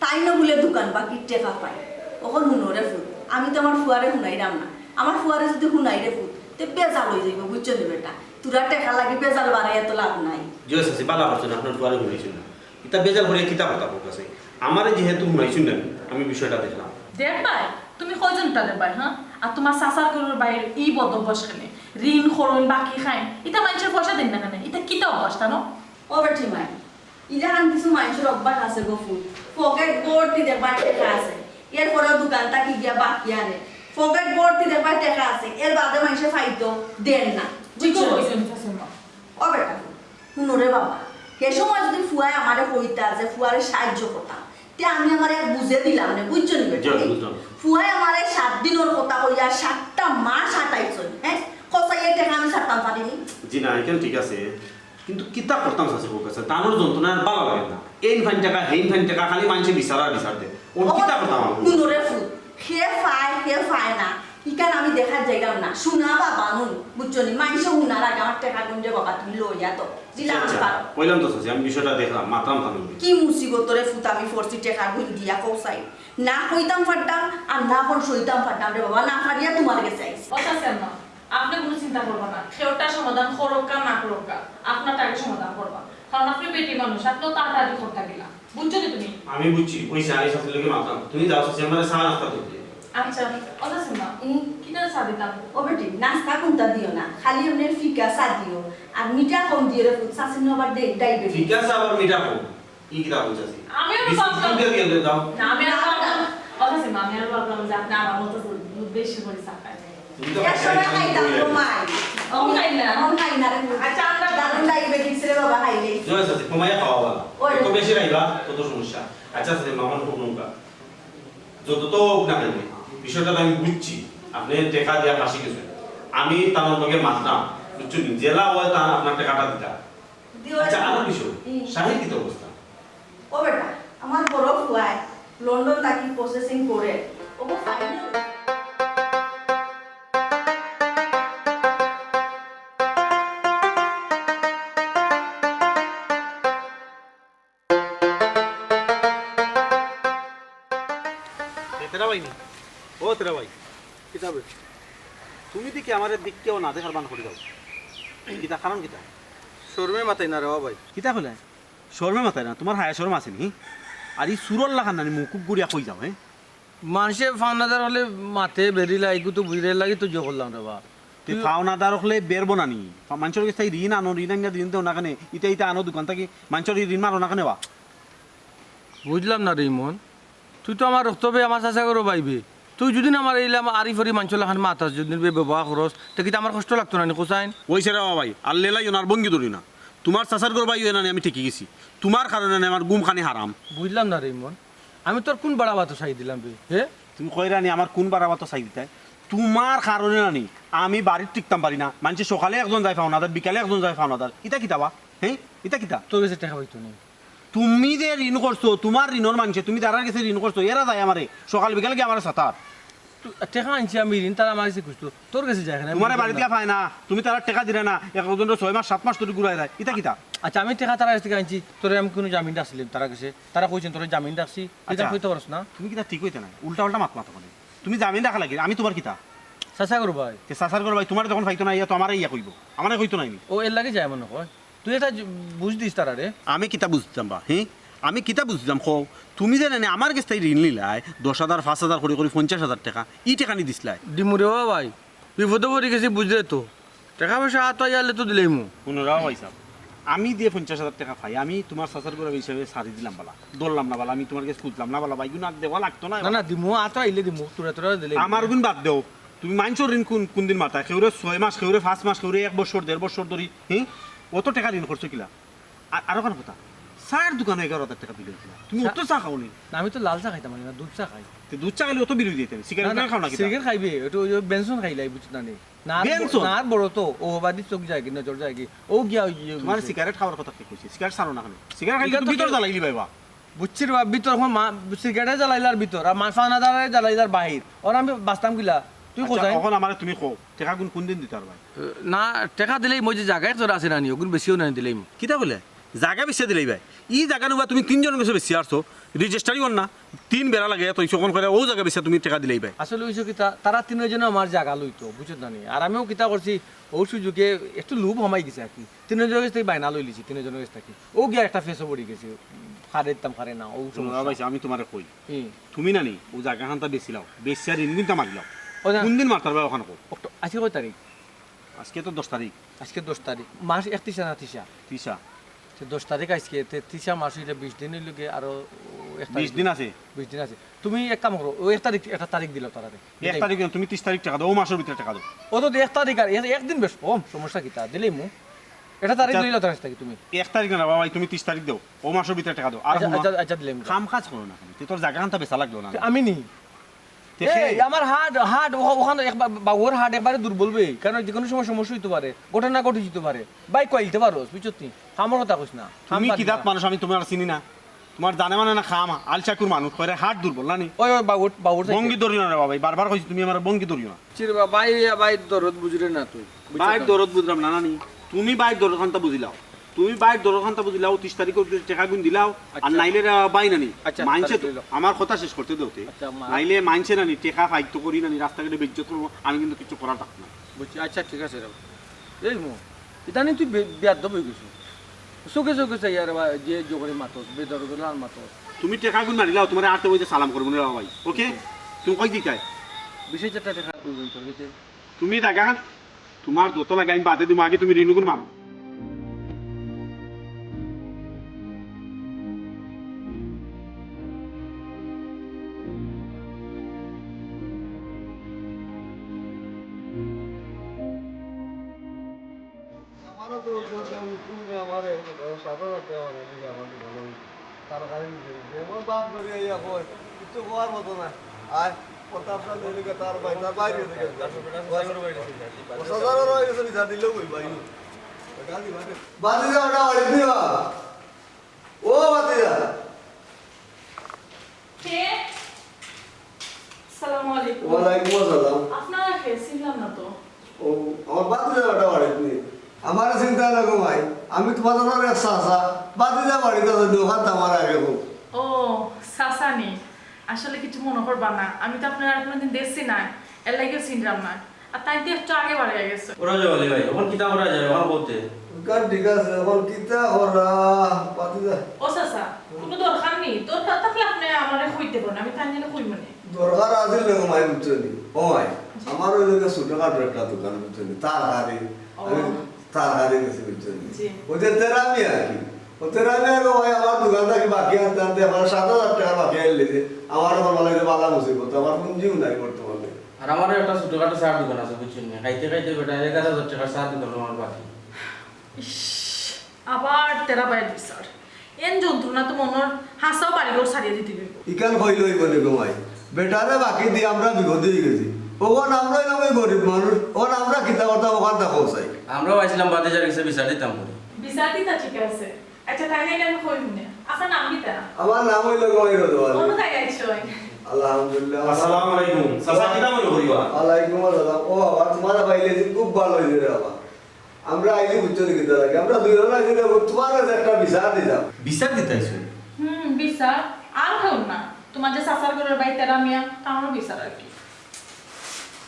তাইনও বুলে দোকান বাকির টেকা পায়। অখন হুনো রে ফুত, আমি তো আমার ফুয়ারে হুনাইরাম না। আমার ফুয়ারে যুদি হুনাই রে ফুত, তে বেজাল অই যাইবো, বুঝছো নি বেটা? তোরা টেকার লাগি বেজাল বাড়াইয়া তো লাভ নাই। জি অয় চাচি, ভালা করছইন, আপনার ফুয়ারে হুনাইছইন না। ইতা বেজাল করিয়া কিতা কথা কউক্কা চাচি? আমারে যেহেতু হুনাইছইন না, আমি বিষয়টা দেখলাম। দেখবায়, তুমি কয়জন ইতা দেখবায়, হ্যাঁ? আর তুমার চাচার ঘরর ভাইর ই বদ অভ্যাস কেনে? ঋণ করইন, বাকি খাইন, ইতা মাইনষর পয়সা দেইন না কেনে? ইতা কিতা অভ্যাস তান? ও বেটি মাই, ইলাখান কিছু মাইনষর অভ্যাস আছে গো ফুত। পকেট ভর্তি দেখবায় টেকা আছে, এরপরেও দোকান থাকি গিয়া বাকি আনে। পকেট ভর্তি দেখবায় টেকা আছে, এর বাদে মাইনষে পাইতো দেইন না। ঠিকউ কইছইন চাচিমা। ও বেটা, হুনো রে বাবা, হে সময় যুদি ফুয়ায় আমারে কইতা যে ফুয়ারে সাহায্য করতাম, তে আমি আমারে বুঝে দিলাম নে, বুঝছো নি বেটা? জি, বুঝলাম। ফুয়ায় আমারে সাত দিনর কথা কইয়া সাতটা মাস হাতাইছইন, হ্যাঁ? কসাইয়ে টেকা আমি ছাড়তাম পারিনি। জি না, ইখান ঠিক আছে। কিন্তু কিতা করতাম চাচি কউক্কা চাচি, তানর যন্ত্রণায় আর ভালা লাগে না। এইন ফাইন টেকা, হেইন ফাইন টেকা, খালি মাইনষে বিচার আর বিচার দেয়। অখন কিতা করতাম আমি? হুনো রে ফুত, হে পায়, হে পায় না, ইখান আমি দেখাত যাইরাম না। হুনা বা বানুন, বুঝছো নি? মাইনষে হুনার আগে আমার টেকা গুইন রে বাবা, তুমি লইয়া তো, দিলাম আচ্ছা, পারো। কইলাম তো চাচি, আমি বিষয়টা দেখলাম, মাতরাম তান লগে। কি মুসিবত রে ফুত আমি পড়ছি টেকা গুইন দিয়া কও চাই। না কইতাম পারতাম, আর না অখন সইতাম পারতাম রে বাবা, না পারিয়া তুমার গেছে আইছি। ও চাচিমা, আপনে কুনু চিন্তা করবা না, কেউটা সমাধান করউক্কা না করউক্কা, আপনারটা আগে সমাধান করবা, কারণ আপনে বেটি মানুষ, আপনেও তাড়াতাড়ি করতা গিলা, বুঝছো নি তুমি? আমি বুঝছি, অইছে, আমি চাচির লগে মাতরাম। তুমি যাও চাচি, আমারে চা নাস্তা তো দিও। আচ্ছা, ও চাচিমা, হুম? কিতা চা দিতাম? ও বেটি, নাস্তা কুনতা দিও না, খালি এমনে ফিকা চা দিও, আর মিঠা কম দিও রে ফুত, চাচির নু আবার ডে-, ডায়াবেটিস। ফিকা চা আবার মিঠা কম? ই কিতা কইতাছি? আমি আরো বিস্কুট ভাবলাম, কিনতে গেলে দাও। না, আমি আরো ভাবলাম, ও চাচিমা, আমি আরো ভাবলাম যে আপনে আমার মতো দুধ বেশি করি চা খাইবেন। তুমি তো একশো টাকা খাইতাম গো মাই। অখন খাই না। অখন খাই না রে। আচ্ছা, আমরা দারুণ ডায়াবেটিস রে বাবা খাইলে। জয় চাচি, কমাইয়া খাওয়া ভালা। ওই। যত বেশি খাইবা, তত সমস্যা। আচ্ছা চাচি, মামার হুকুম নৌকা। যত তো হোক না কেন, বিষয়টা তো আমি বুঝছি। আপনে টেকা দিয়া ফাঁসি গেছেন। আমি তার লগে মাতলাম, বুঝছেন? জেলা হয় তা আপনার টেকাটা দিতা। দিও আচ্ছা, না। আরো বিষয়, হুম। শাহির কিতা অবস্থা? ও বেটা, আমার বড় ফুয়ায় লন্ডন থাকি প্রসেসিং করে, ওগো ফাইনাল। এ তেরা ভাই নি? ও তেরা ভাই, কিতা বে? তুমি দেখি আমারে দেখিয়াও না দেখার বান করি যাও। কিতা কারণ কিতা? শরমে মাতাই না রে ও ভাই। কিতা কইলে? শরমে মাতাই না? তুমার হায়া শরম আছে নি? আর ই চুরর লাখান নানি মুখ গুড়িয়া কই যাও, হ্যাঁ? মানষে ফাওনাদার অকলে মাতে বেরিলা, ইগু তো বুঝিরে লাগি তো জো করলাম রে বা। তে ফাওনাদার অকলে বেরবো না নি? ফা-, মানষর গেছ থাকি ঋণ আনো, ঋণ আনিয়া ঋণ দেও না কেনে? ইতা ইতা আনো দোকান থাকি, মানষর ঋণ মারো না কেনে বা? বুঝলাম না রে ইমন, তুই তো আমার রক্ত বে, আমার চাচা ঘরর ভাই বে। তুই যুদি না আমার এইলা আমার আরি ফরি মানষর লাখান মাতাস, যুদি বে ব্যবহার করস, তে কিতা আমার কষ্ট লাগতো না নি, কোসাইন? অইছে রে বা ভাই, আর লেলাইও না, আর ভঙ্গি ধরিও না। তুমার চাচার ঘরর ভাই অইয়া নানি আমি ঠেকি গেছি। তুমার কারণে নানি আমার ঘুম খানি হারাম। বুঝলাম না রে ইমন, আমি তোর কুন বাড়া বাতো চাই দিলাম বে, হে? তুমি কইরা নি আমার কুন বাড়া বাতো চাই দিতায়? তুমার কারণে নানি আমি বাড়িত টিকতাম পারি না। মানষে সকালে একজন যায় ফাওনাদার, বিকালে একজন যায় ফাওনাদার। ইতা কিতা বা? হে? ইতা কিতা? তোর গেছে টেকা পাইতো নি। তুমি যে ঋণ করছো, তুমার ঋণর মানষে, তুমি যারার গেছে ঋণ করছো, এরা যায় আমারে, সকাল বিকালে গিয়া আমারে সাতার। তু-, টেকা আনছি আমি ঋণ, তারা আমার গেছে খুঁজতো, তোর গেছে যায় কেনে? তুমারে বাড়িত গিয়া পায় না, তুমি তারার টেকা দিরায় না, এক একজনরে ছয় মাস, সাত মাস ধরি ঘুরাইরায়, ইতা কিতা? আচ্ছা, আমি টেকা তারার গেছে আনছি, তোরে আমি কুনু জামিন রাখছিলাম তারার গেছে? তারা কইছইন তোরে জামিন রাখছি, তুই আচ্ছা। কইতে পারস না? তুমি কিতা ঠিক অইতে না, উল্টা উল্টা মাত মাতো কেনে। তুমি জামিন রাখা লাগি, আমি তুমার কিতা? চাচা করো ভাই। তে চাচার ঘর ভাই, তুমারে যখন পাইতো না, ইয়া তো আমারে ইয়া কইবো, আমারে কইতো নায় নি। ও এর লাগি যায় মনে কয়। তুই একটা জ-, বুঝ দিস তারারে। আমি কিতা বুঝতাম বা, হি? আমি কিতা বুঝতাম কও? তুমি যে নানি আমার গেছ থাকি ঋণ নিলায়, দশ হাজার, পাঁচ হাজার করি করি পঞ্চাশ হাজার টেকা, ই টেকা নি দিছলায়? দিমু রে বা ভাই, বিপদো পড়ি গেছি বুঝরে তো। টেকা পয়সা আতো আইলে তো দিলাইমু। হুনো রে বা ভাইসাব, আমি যে পঞ্চাশ হাজার টেকা পাই, আমি তুমার চাচার ঘর হিসাবে ছাড়ি দিলাম বালা, ধরলাম না বালা, আমি তুমার গেছ খুজলাম না বালা, ভাই, ইগুন আর দেওয়া লাগতো না। না, না, দিমু, আতো আইলে দিমু, তোরা তোরা দিলে। আমার গুন বাদ দেও, তুমি মানষর ঋণ কুন, কুনদিন মারতায়? কেউরে ছয় মাস, কেউরে পাঁচ মাস, কেউরে এক বছর, দেড় বছর ধরি, হি? অত টেকা ঋণ করছো কিলা? আর, আরো খান কথা, চার দোকানো এগারো হাজার টেকা বিল অইছিলা। তুমি চা-, অত চা খাও নি? না, আমি তো লাল চা খাইতাম পারি না, দুধ চা খাই। তে দুধ চা খাইলে অত বিল অইযাইতে নি। সিগারেট না, না, খাও না কিতা? সিগারেট খাইবে, ওটা ওই যে বেনসন খাইলাই, বুঝছো না নি? না, আর ব-, বেনসন? না, আর বড় তো, ও বাদি চোখ যায় কি, নজর যায় কি, ও গিয়া ওই যে তুমার সিগারেট খাওয়ার কথা কে কইছে? সিগারেট ছাড়ো না কেনে? সিগারেট খাইলে ইটা তো তো ভিতর কেউ জ্বালাইলি ভাইবা। বুঝছি রে বা, ভিতর অখন মা-, সিগারেটে জ্বালাইলার ভিতর, আর মা-, ফানা জ্বালাইলার ভিতর, আর বাহির। ওর আমি বাচতাম কিলা? তুই আচ্ছা, কোথায়? অখন আমারে তুমি কও, টেকা কুন, কুনদিন দিতায় পারবায়? না, টেকা দিলাইমু, ওই যে জাগা একজোড়া আছে না নি, ওগুন বেচিও না দিলাইমু। কিতা কইলে? জাগা বেচিয়া দিলাইবায়? ই জাগা নুবা তুমি তিনজনর গেছে বেচিয়া আরছো, রেজিস্টারি অর না, তিন বেড়া লাগাইয়া থইছো, অখন কইরায় অউ জাগা বেচিয়া তুমি টেকা দিলাইবায়। আসলে অইছে কিতা, তারা তিনজনে আমার জাগা লইতো, বুঝছো না নি? আর আমিও কিতা করছি, অউ সুযোগে একটু লোভ হামাই গেছে আর কি। তিনজনর গেছ থাকি বায়না লইলিছি, তিনজনর গেছ থাকি। অউ গিয়া একটা ফেসো পড়ি গেছি, কারে দিতাম কারে না, অউ হুনো সমস্যা। ভাইসাব, আমি তুমারে কই, হুম। তুমি নানি অউ জাগা খানতা বেচিলাও, বেচিয়া ঋণ কুনতা মারিলাও। ও না। কুনদিন মারতায় পারবায় অখন কও? অক্টো-, আজকে কয় তারিখ? আজকে তো দশ তারিখ। আজকে দশ তারিখ, মাস একত্রিশা না তিশা? তিশা। তে দশ তারিখ আজকে, তে তিশা মাস অইলে বিশ দিন অইলো গি, আরো এক তারিখ বিশ দিন আছে। বিশ দিন আছে। তুমি এক কাম করো, অউ এক তারিখ, একটা তারিখ দিলাও তারারে। এক তারিখ না, তুমি তিশ তারিখ টেকা দেও, অউ মাসর ভিতরে টেকা দেও। ও তো এক তারিখ আর এক, একদিন বেশ কম, সমস্যা কিতা? দিলাইমু। একটা তারিখ আচ্ছা। লইলাও তার কাছ থাকি তুমি। এক তারিখ না বাবা, তুমি তিশ তারিখ দেও, অউ মাসর ভিতরে টেকা দেও। আর আচ্ছা, হুনো, আচ্ছা, আচ্ছা, দিলাইমু। কাম কাজ করো না, তুই তোর জাগা খানতা বেচা লাগলো না। আমি নি? দেখে এই, আমার হাট, হাট, ওখা-, ওখান এক বা-, বাবুর হাট একবারে দুর্বল বে, কারণ যেকোনো সময় সমস্যা অইতো পারে, ঘটনা ঘটি যিতো পারে। ভাই, কইলতে পারোস, বুঝছত নি? কামর কথা কইস না। কাম তুমি পারি কি না। জাত মানুষ, আমি তুমারে চিনি না। তুমার জানে মানে না কাম, আলচাকুর মানুষ, কইরে হাট দুর্বল না নি? ওই, ওই, বাবুর, বাবুর চাইতে। ভঙ্গি ধরিও না রে বাবা, বারবার কইছি তুমি আমারে ভঙ্গি ধরিও না। চির বা-, ভাই, ভাই, দরদ বুঝরে না তুই। বুঝছত ভাইর তো? দরদ বুঝরাম না, না নি? তুমি ভাইর দরদ খানতা বুঝিলাও। তুমি ভাইর দরদ খানতা বুঝিলাও, তিশ তারিখর ভিতরে টেকা গুন দিলাও, আর আচ্ছা। নাইলে রে ভাই নানি, আচ্ছা, মাইনষে তাহলে তো, দিলাও। আমার কথা শেষ করতে দেও তে। আচ্ছা, মা- নাইলে মাইনষে নানি, টেকা পাইতো করি নানি, রাস্তাঘাটে বেইজ্জত করবো, আমি কিন্তু কিচ্ছু করার থাকতো না। বুঝছি, আচ্ছা, ঠিক আছে রে। এই মো, ইদানিং তুই বে-, বেয়াদব অই গেছস। চোখে চোখে চাইয়া রে বা, যে জোরে মাতস, বেদরদ লাখান মাতস। তুমি টেকা গুন মারিলাও, তুমারে আটে বইতে সালাম করবো না রে ভাই, ওকে? তুমি কই দিতায়? বিশ হাজার টেকা কই বই তোর কাছে? তুমি জাগা খান, তুমার যত লাগে আমি বাদে দিমু, আগে তুমি ঋণ গুন মারো। আমারও তো ওই যে তুমি আমারে সাত হাজার টেকা বানাই দিলে আমার তো ভালো হইতো। তরকারি নিতে দিতে। আমার বাপ ধরে আইয়া কয়, "কিচ্ছু কওয়ার মতো না। আয়, প্রতাপ সাহেব এদিকে তার ভাই, তার বাইরে এদিকে।" ও সাজারও রয়ে গেছে, বিচার দিলেও কই ভাই। বাদ দিয়া ওটা বাড়ি দিবা। ও ভাতিজা। কে? আসসালামু আলাইকুম। ওয়ালাইকুম আসসালাম। আপনারা কে? চিনলাম না তো। ও, আমার ভাতিজা বেটা বাড়িত নি। আমারে চিনতা না গো মাই। আমি তুমার জানার এক চাচা। ভাতিজা বাড়িত আছে, দোকান তো আমার আগে হোক। ও, চাচা নি। আসলে কিছু মনো করবা না। আমি তো আপনারে আর কুনুদিন দেখছি না। এর লাগিও চিনলাম না। আর তাইন তো একটু আগে বাড়ি গেছে। ওরা যে বলে ভাই, অখন কিতা করা যায়, অখন বলতে? গান ঠিক আছে, অখন কিতা করা, পাতি যা। ও চাচা, কুনু দরকার নি? দরকার থাকলে আপনে আমারে কইতে পারইন, আমি তাইন জানে কইমু নে। দরকার আছিল না গো মাই, বুঝছো নি? ও মাই, জি। আমার ওই জায়গায় ছোটখাটো একটা দোকান, বুঝছো নি? তরকারি, ও। আমি তরকারি বেশি, বুঝছো নি? জি। ওই যে তেরামি আর কি। ও তেরামি আর গো মাই, আমার দোকান থাকি বাকি আনতে আনতে আমার সাত হাজার টেকা বাকি আনলে যে, আমার এখন বলে যে বালা মুসিবত, আমার পুঞ্জিও নাই বর্তমানে। আর আমারও একটা ছোটখাটো চার দোকান আছে, বুঝছইন নি? খাইতে খাইতে বেটা এগারো হাজার টেকার চার দোকান আমার বাকি। ইস, আবার তেরা ভাইর বিচার। এন যন্ত্রণা তো মনর হাছাউ বাড়িঘর ছাড়িয়া দিতে অইবো। ইখান কইলে অইবো নি গো মাই? বেটারে বাকি দি আমরা বিপদে অই গেছি। অখন আমরা অইলাম ওই গরিব মানুষ, অখন আমরা কিতা করতাম অখান তা কও চাই। আমরাও আইছিলাম ভাতিজার গেছে বিচার দিতাম করি। বিচার দিতা ঠিক আছে। আচ্ছা, তাইলে আমি কইমু নে। আপনার নাম কিতা? আমার নাম অইলো গো মাই রজব আলী। অনো তাই আইছো? আলহামদুলিল্লাহ। আসসালামু আলাইকুম। চাচা, কিতা মনো করিবা? ওয়ালাইকুম আসসালাম। ও বাবা, তুমারে পাইলে যে খুব ভালা অইছে রে বাবা। আমরা আইছি বুঝছো নি কিতা লাগি? আমরা দুইজন আইছি রে, তুমার কাছে একটা বিচার দিতাম। বিচার দিতা আইছো? হুম, বিচার। আর কেউ না। তুমার যে চাচার ঘরর ভাই তেরা মিয়া, তারও বিচার আর কি।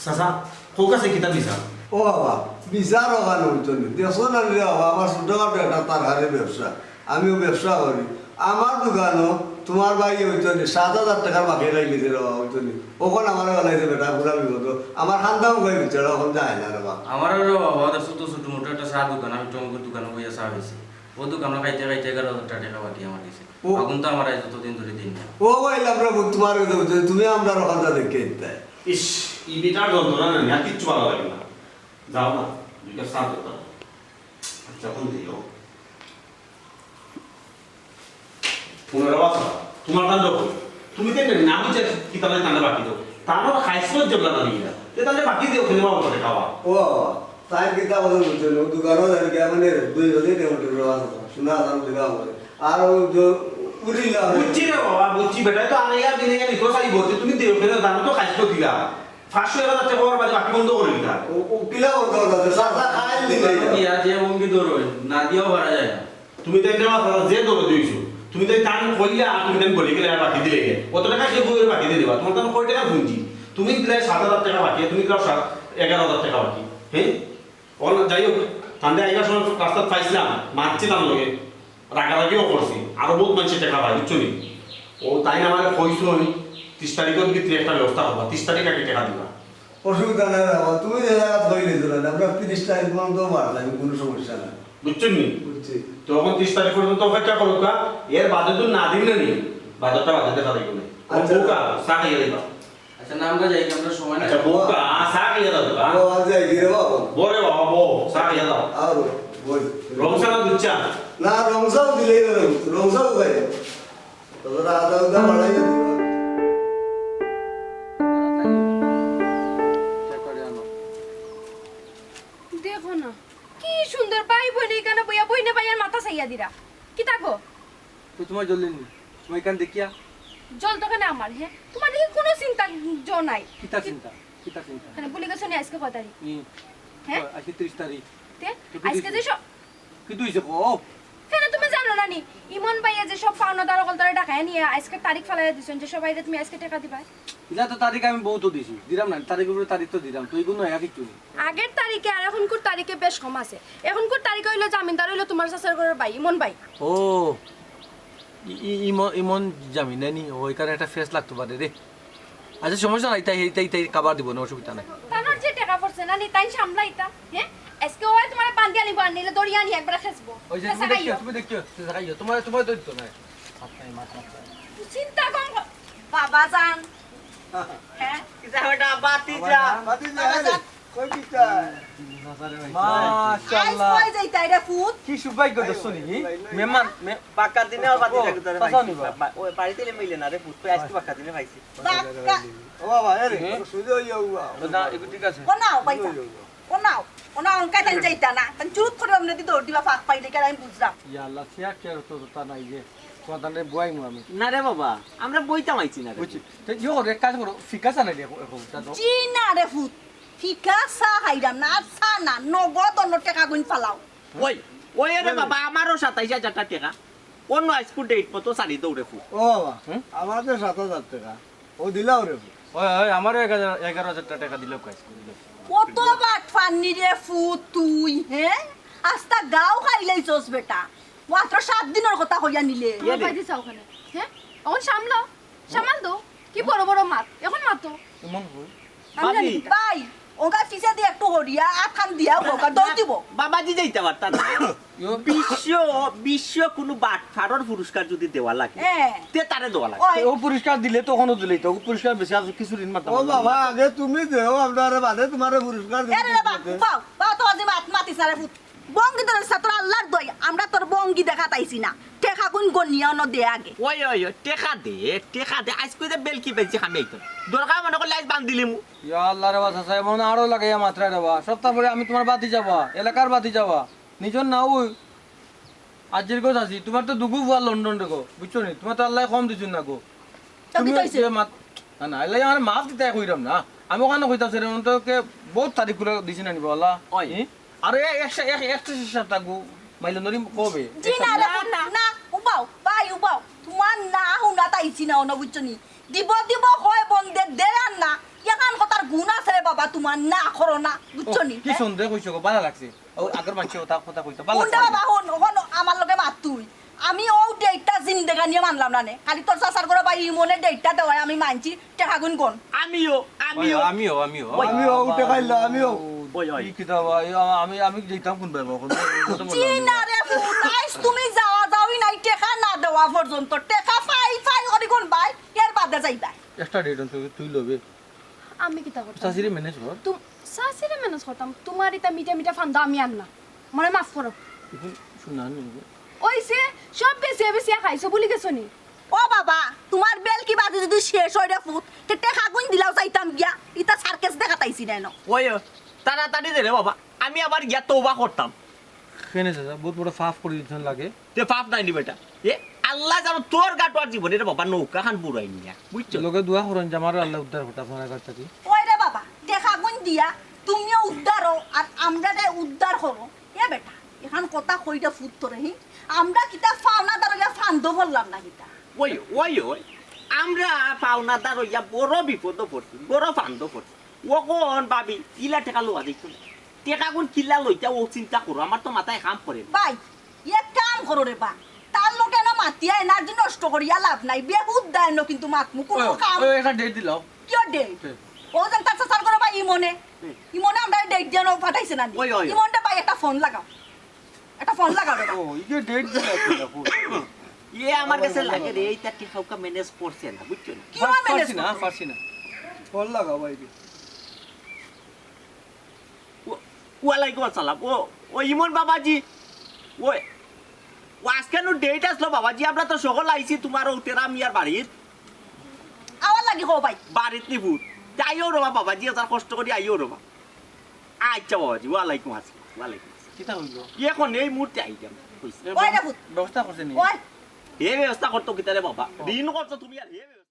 চাচা, কউক্কা চাই কিতা বিচার? ও বাবা, বিচার অখান অইতো নি। দেখছো না রে বাবা, আমার ছোটখাটো একটা তরকারি ব্যবসা, আমিও ব্যবসা করি। আমার দোকানো তুমার ভাই অইতো নি, সাত হাজার টেকার বাকি রাখি গেছে রে বাবা, অইতো নি। অখন আমারে বানাইছে বেটা, বুড়া বিপদ। আমার খান্দাও গই বিচার, অখন যায় না রে বাবা। আমারও রে বাবা, দেখছো তো ছোট মোটো একটা চা দোকান, আমি টঙ্গুর দোকানো বইয়া চা বেচি। ও দোকানো খাইতে খাইতে এগারো হাজার টেকা বাকি আমার গেছে। ও। অখন তো আমার আজ যতদিন ধরি দিন না। ও ভাই, আমরা বুঝ-, তুমার কথা বুঝছি, তুমি আমরার অখানটা দেখে দিতায়। ইস, ই বেটার যন্ত্রণা না, আর কিচ্ছু ভালা লাগে না। যাও না, দুই কাপ চা দাও। আচ্ছা, অখন দিও। পুনরায় বাসা, তুমার কাণ্ড কই? তুমি তো না বুঝে কিতা লাগে তানরে বাকি দেও। তানর খাইছ জবলা না দিয়া। তে তানরে বাকি দেও, কেনে বাবা করে খাওয়া? ও বাবা, তাই কিতা কথা বুঝছো না? ও দোকানো যাই গিয়া মানে দুই বাজে টেবিল টেবিল আছে, শোনা দাম দিবা আমারে। আর ও যে উড়িলা। বুঝছি রে বাবা, বুঝছি। বেটায় তো আনাইয়া দিনাইয়া নিতো চাইবো, তে তুমি দেও কেনে? দাম তো খাইছ দিলা। পাঁচশো এক হাজার টেকা অর বাদে বাকি বন্ধ করি দিতা। ও, ও কিলা বন্ধ করি দিতা? চা, চা খাইল দিলে। দোকানো গিয়া যে ভঙ্গি ধরো, না দিয়াও পারা যায় না। তুমি তাইন যে মাথা যে দরদি অইছো, তুমি তাইন তান কইলা আর তুমি তাইন বলি গেলে আর বাকি দিলে গিয়া। অত টেকা কে বউরে বাকি দিয়া দিবা? তুমার তান কয় টেকা পুঞ্জি? তুমি দিলায় সাত হাজার টেকা বাকি, তুমি দিলাও সাত, এগারো হাজার টেকা বাকি। হ্যাঁ? অন যাই হোক, তানরে আইবার সময় রাস্তাত পাইছিলাম, মাতছি তান লগে, রাগারাগিও করছি, আরো বউত মানষে টেকা পায়, বুঝছো নি? ও তাইন আমারে কইছইন, ত্রিশ তারিখর ভিতরে একটা ব্যবস্থা করবা, ত্রিশ তারিখ আগে টেকা দিবা। অসুবিধা নাই বাবা, তুমি যে জাগাত কইলে তো না, আমরা ত্রিশ তারিখ পর্যন্ত মারতাম, কুনু সমস্যা নাই। বুঝছো নি? বুঝছি। তো অখন ত্রিশ তারিখ পর্যন্ত অপেক্ষা করউক্কা, এর বাদে তো না দিন না নি, বাজারটা বাদে দেখা যাইব না। আচ্ছা। বউক্কা, চা খাইয়া দিবা। আচ্ছা, না আমরা যাই, আমরা সময় নাই। আচ্ছা, বউক্কা, চা খাইয়া দাও, বা। ও, আজ যাই, গিরে বাবা। বরে বাবা, বউ, চা খাইয়া দাও। আর বই। রং চা না দুধ চা? না, রং চাও দিলেই হবে, রং চাও খাই। তবে আদা উদা বাড়াই দিবা। দেখো না, কি সুন্দর ভাই বইনে ইখানো বইয়া, বইনে ভাইয়ার মাথা চাইয়া দিরা। কিতা গো? তো তুমার জলদি নি, তুমার ইখান দেখিয়া। জল তো কেনে আমার, হে? তুমার দেখি কুনু চিন্তা জ নাই। কিতা কি- চিন্তা? কিতা চিন্তা? কেনে ভুলি গেছো নি আইজকে কয় তারিখ? হুম। হে? আইজকে ত্রিশ তারিখ। তে? তো কি আইজকে দিছে? যে স- কিতা অইছে কও? কেনে তুমি জানো না নি? ইমন ভাইয়ে যে সব পাওনাদার অকলরে ডাকাইয়া নিয়া আইজকে তারিখ ফালাইয়া দিছইন যে সবাইরে তুমি আইজকে টেকা দিবায়। ইলা তো তারিখ আমি বউত দিছি, দিরাম না, তারিখ উপরে তারিখ তো দিরাম, তো ইগুন নয়া কিচ্ছু নি। আগের তারিখে আর অখনকুর তারিখে বেশ কম আছে। অখনকুর তারিখে অইলো জামিনদার অইলো তুমার চাচার ঘরর ভাই, ইমন ভাই। ও, ই-, ই-, ইমন, ইমন জামিনদার নি, ও, ইখানো একটা ফেস লাগতো পারে রে। আচ্ছা, সমস্যা নাই, তাই, তাই, তাই কাবার দিব না, অসুবিধা নাই। তানর যে টেকা পড়ছে না নি, তাইন সামলাইতা, হে? আইজকে অউ তুমারে বান্ধিয়া নিবো, আর নিলে দড়িয়া আনি একবারে খেসবো। ওই যে তুমি দেখিও, তুমি দেখিও, তুমি দেখিও, তুমার, তুমার দড়ি তো নাই। মাত নাই, মাত, মাত নাই। চিন্তা কম কর। বাবা জান। হে? কিতা বেটা, বাতি যা। বাতি যা, বাবা হে রে। জান। কই দিতা? মাশাআল্লাহ। আইজ কই যাইতায় রে ফুত? কি সৌভাগ্য দেখছো নি? মেহমান, মে- বাক্কা দিনে আর বাতি ও, লাগে তোরে পাশাও পাইছি। নিবা। বা-, ওই বাড়িতে এলে মিলে না রে ফুত, কই আইজ তো বাক্কা দিনে পাইছি। বাক্কা। ও বাবা, এ রে, হুম? সুজা অইয়া উবা। তো না, এগু ঠিক আছে। ও নাও, পয়সা। ও নাও, ও নাও, অনকা তাইন যাইতা না। তাইন চুরুত করি অমনেদি দৌড় দিবা, ফাঁক পাইলে কি আর আমি বুঝলাম। ইয়া আল্লাহ, সিয়া কে তো তা নাই যে, তোমার তানরে বুয়াইমু আমি। না রে বাবা, আমরা বইতাম আইছি না রে। বুঝছি। তো ইয়ে করো, এক কাজ করো, ফিকা চা নাই রে, এখন, এখন, চা তো। জি না রে ফুত, ফিকা চা খাইরাম না, আর চা না, নগদ অন্য টেকা গুইন ফালাও। ওই, ওই রে বাবা, আমারও সাতাইশ হাজার টেকা। অন্য আইজকুর ডেট মতো চালি দৌড়ে ফুত। ও বাবা, হুম? আমার তো সাত হাজার টেকা। ও দিলাও রে ফুত। ওই, ওই, আমারও এক হাজার, এগারো হাজার টেকা দিলাও আইজকু, দিলাও। কত বাটফার নি রে ফুত তুই, হে? আস্তা গাঁও খাইলাইছস বেটা। মাত্র সাত দিনর কথা কইয়া নিলে। ইয়ে রে। পাই দিছাও অখানো, হে? অখন সামলাও। সামাল দো, কি বড় বড় মাত, অখন মাতো। ইমন কই? আমি জানি ভাবি। কিতা। ভাই, অগা পিছেদি একটু হরিয়া, আতখান দিয়া, অগা দৌড় দিব। বাবাজি যাইতা পারতা না। ইয়ো। বিশ্ব, বিশ্ব কুনু বাটফারর পুরস্কার যুদি দেওয়া লাগে, হ্যাঁ। তে তারে দেওয়া লাগে। ওই। ও পুরস্কার দিলে তো অখনো দিলেই তো, ও পুরস্কার বেশি আছে, কিছু ঋণ মারতাম ও না। বাবা, আগে তুমি দেও, আমরা আরে বাদে তোমারে পুরস্কার দিতে এ রে বাবা, দিতে। বাও, বাও, তো আজি মাত মাতিস না রে ফুত। ভঙ্গি ধরছস তোর আল্লার দোয়াই, আমরা তোর ভঙ্গি দেখাত আইছি না। টেকা কুন গনিয়া অনো দে আগে। ওই, ওই, ওই, টেকা দে, টেকা দে। আইজকু যে বেলকি বেচি খামি আইতো। দরকার মনে করলে আইজ বান্ধিলিমু। ইয়া আল্লাহ রে বাবা, চাচা, এমন আরো লাগাইয়া মাতরা রে বাবা। সপ্তাহ পরে আমি তোমার বাতি যাবা, এলাকার বাতি যাবা। নিজর না ওই আজির গো চাচি, তোমার তো দুগু ফুয়া লন্ডন রে গো, বুঝছো নি? তোমার তো আল্লায় কম দিছইন না গো। তা তুমি কিতা অইছে? যে মাত-, না, না, এলাই আমারে মাফ দিতায় কইরাম না। আমি অখানো কইতাম, সেরে অন্তত কে বউত তারিফ করি দিছি না নি বাবা? ওই। হুম? আর এ-, একশো, এক-, একশো শেষে থাকবো, মাইলে নরিম কবে? জি না, না, না। না, উবাও, ভাই, উবাও। তোমার না হুনাত আইছি না, অনো বুঝছো নি? দিব, দিব, কয় বন্দে, দে আর না। এখান কথার গুণ আছে রে বাবা, তোমার না করো না, বুঝছো নি? কি সুন্দর কইছো গো, ভালা লাগছে। ও আগর মানষে কথা, কথা কইতো ভালা লাগছে। বাবা, হন, হন, আমার লগে মাত তুই। আমি অউ ডেটটা জিন্দেগানিয়ে মানলাম না নে। খালি তোর চাচার ঘরো ভাই ইমনে ডেটটা দেওয়ায় আমি মানছি, টেকাগুন গন। আমিও, আমিও। ওই, আমিও, আমিও। ওই। আমিও, উঠে খাইলো, আমিও। ওই, ওই। কি কিতা ভাই, আ-, আমি, আমি যাইতাম কোন ভাই, এখন? জি না রে, ফুত, আইজ তুমি যাওয়া যাওই নাই, টেকা না দেওয়া পর্যন্ত। টেকা ফাই ফাই করি কোন ভাই, এর বাদে যাইবা। একটা ডেট তুই, তুই লবে। আমি কিতা করতাম? চাচিরে ম্যানেজ কর। তুম-, চাচিরে ম্যানেজ করতাম। তোমার ইতা মিঠা মিঠা ফান্দা আমি আর না। মনে মাফ করো। এখন শোনা নেই। ওইছে, সব বেচিয়া বেচিয়া খাইছো, ভুলি গেছো নি? ও বাবা, তোমার বেলকি বাজি যদি শেষ অয় রে ফুত, তে টেকাগুন দিলাও চাইতাম গিয়া। ইতা সার্কাস দেখাত আইছি না এনো। ওই, তাড়াতাড়ি দে রে বাবা, আমি আবার গিয়া তওবা করতাম। কেনে চাচা, বহুত বড় পাপ করি দিছইন লাগে। তে পাপ নায় নি বেটা। এ, আল্লায় জানো তোর গাটো আর জীবনে রে বাবা নৌকা খান বুড়াই নিয়া, বুঝছো? লগে দোয়া করইন যে আমারে আল্লায় উদ্ধার করতা আপনারা কাছ থাকি। ওই রে বাবা, টেকাগুন দিয়া তুমিও উদ্ধার অও আর আমরারে উদ্ধার করো। এ বেটা, এখান কথা কইরা ফুত তোরে, হি? আমরা কিতা পাওনাদার অইয়া ফান্দো পড়লাম না কিতা? ওই, ওই, ওই। আমরা পাওনাদার অইয়া বড় বিপদো পড়ছি, বড় ফান্দো পড়ছি। অখন ভাবি, ইলা টেকা লওয়া যাইতো না। টেকাগুন কিলা লইতা অউ চিন্তা করো, আমার তো মাথায় কাম করে না। ভাই, এক কাম করো রে বা, তার লগে না মাতিয়া এনার্জি নষ্ট করিয়া লাভ নাই, বেহুদা এনো কিন্তু মাতমু কোনো ওই, কাম। ওই, একটা ডেট দিলাও। কিয় ডেট? হ্যাঁ। ও যেন তার চাচার ঘরো ভাই ইমনে, হ্যাঁ। ইমনে আমরা ডেট দিয়া পাঠাইছে না নি? ওই, ওই। ইমনটা ভাই একটা ফোন লাগাও, একটা ফোন লাগাও রে বা। ও, ইগে ডেট দিলা তো দেখো। ইয়ে আমার কাছে লাগে রে, এইটা কি কাউকে ম্যানেজ করছে না, বুঝছো না? কি পারছি না, পারছি না। ফোন লাগাও ভাই। ও-, ওয়ালাইকুম আসসালাম। ও, ও ইমন বাবাজি, ও, ও আজকে নু ডেট আসলো বাবাজি, আমরা তো সকল আইছি তোমার ও তেরা মিয়ার বাড়িত। আওয়ার লাগি কও ভাই। বাড়িত নি ফুত। তে আইও রে বা বাবাজি, এত কষ্ট করি আইও রে বা। আচ্ছা বাবাজি, ওয়ালাইকুম আসসালাম, ওয়ালাইকুম আসসালাম। কিতা হইল? এখন এই মুহূর্তে আইতাম, কইছি। এ, ওই রে ফুত। ব্যবস্থা করছে নি? ওই। হে ব্যবস্থা করতো কিতা রে বাবা? ও। ঋণ করছো তুমি আর হে ব্যবস্থা।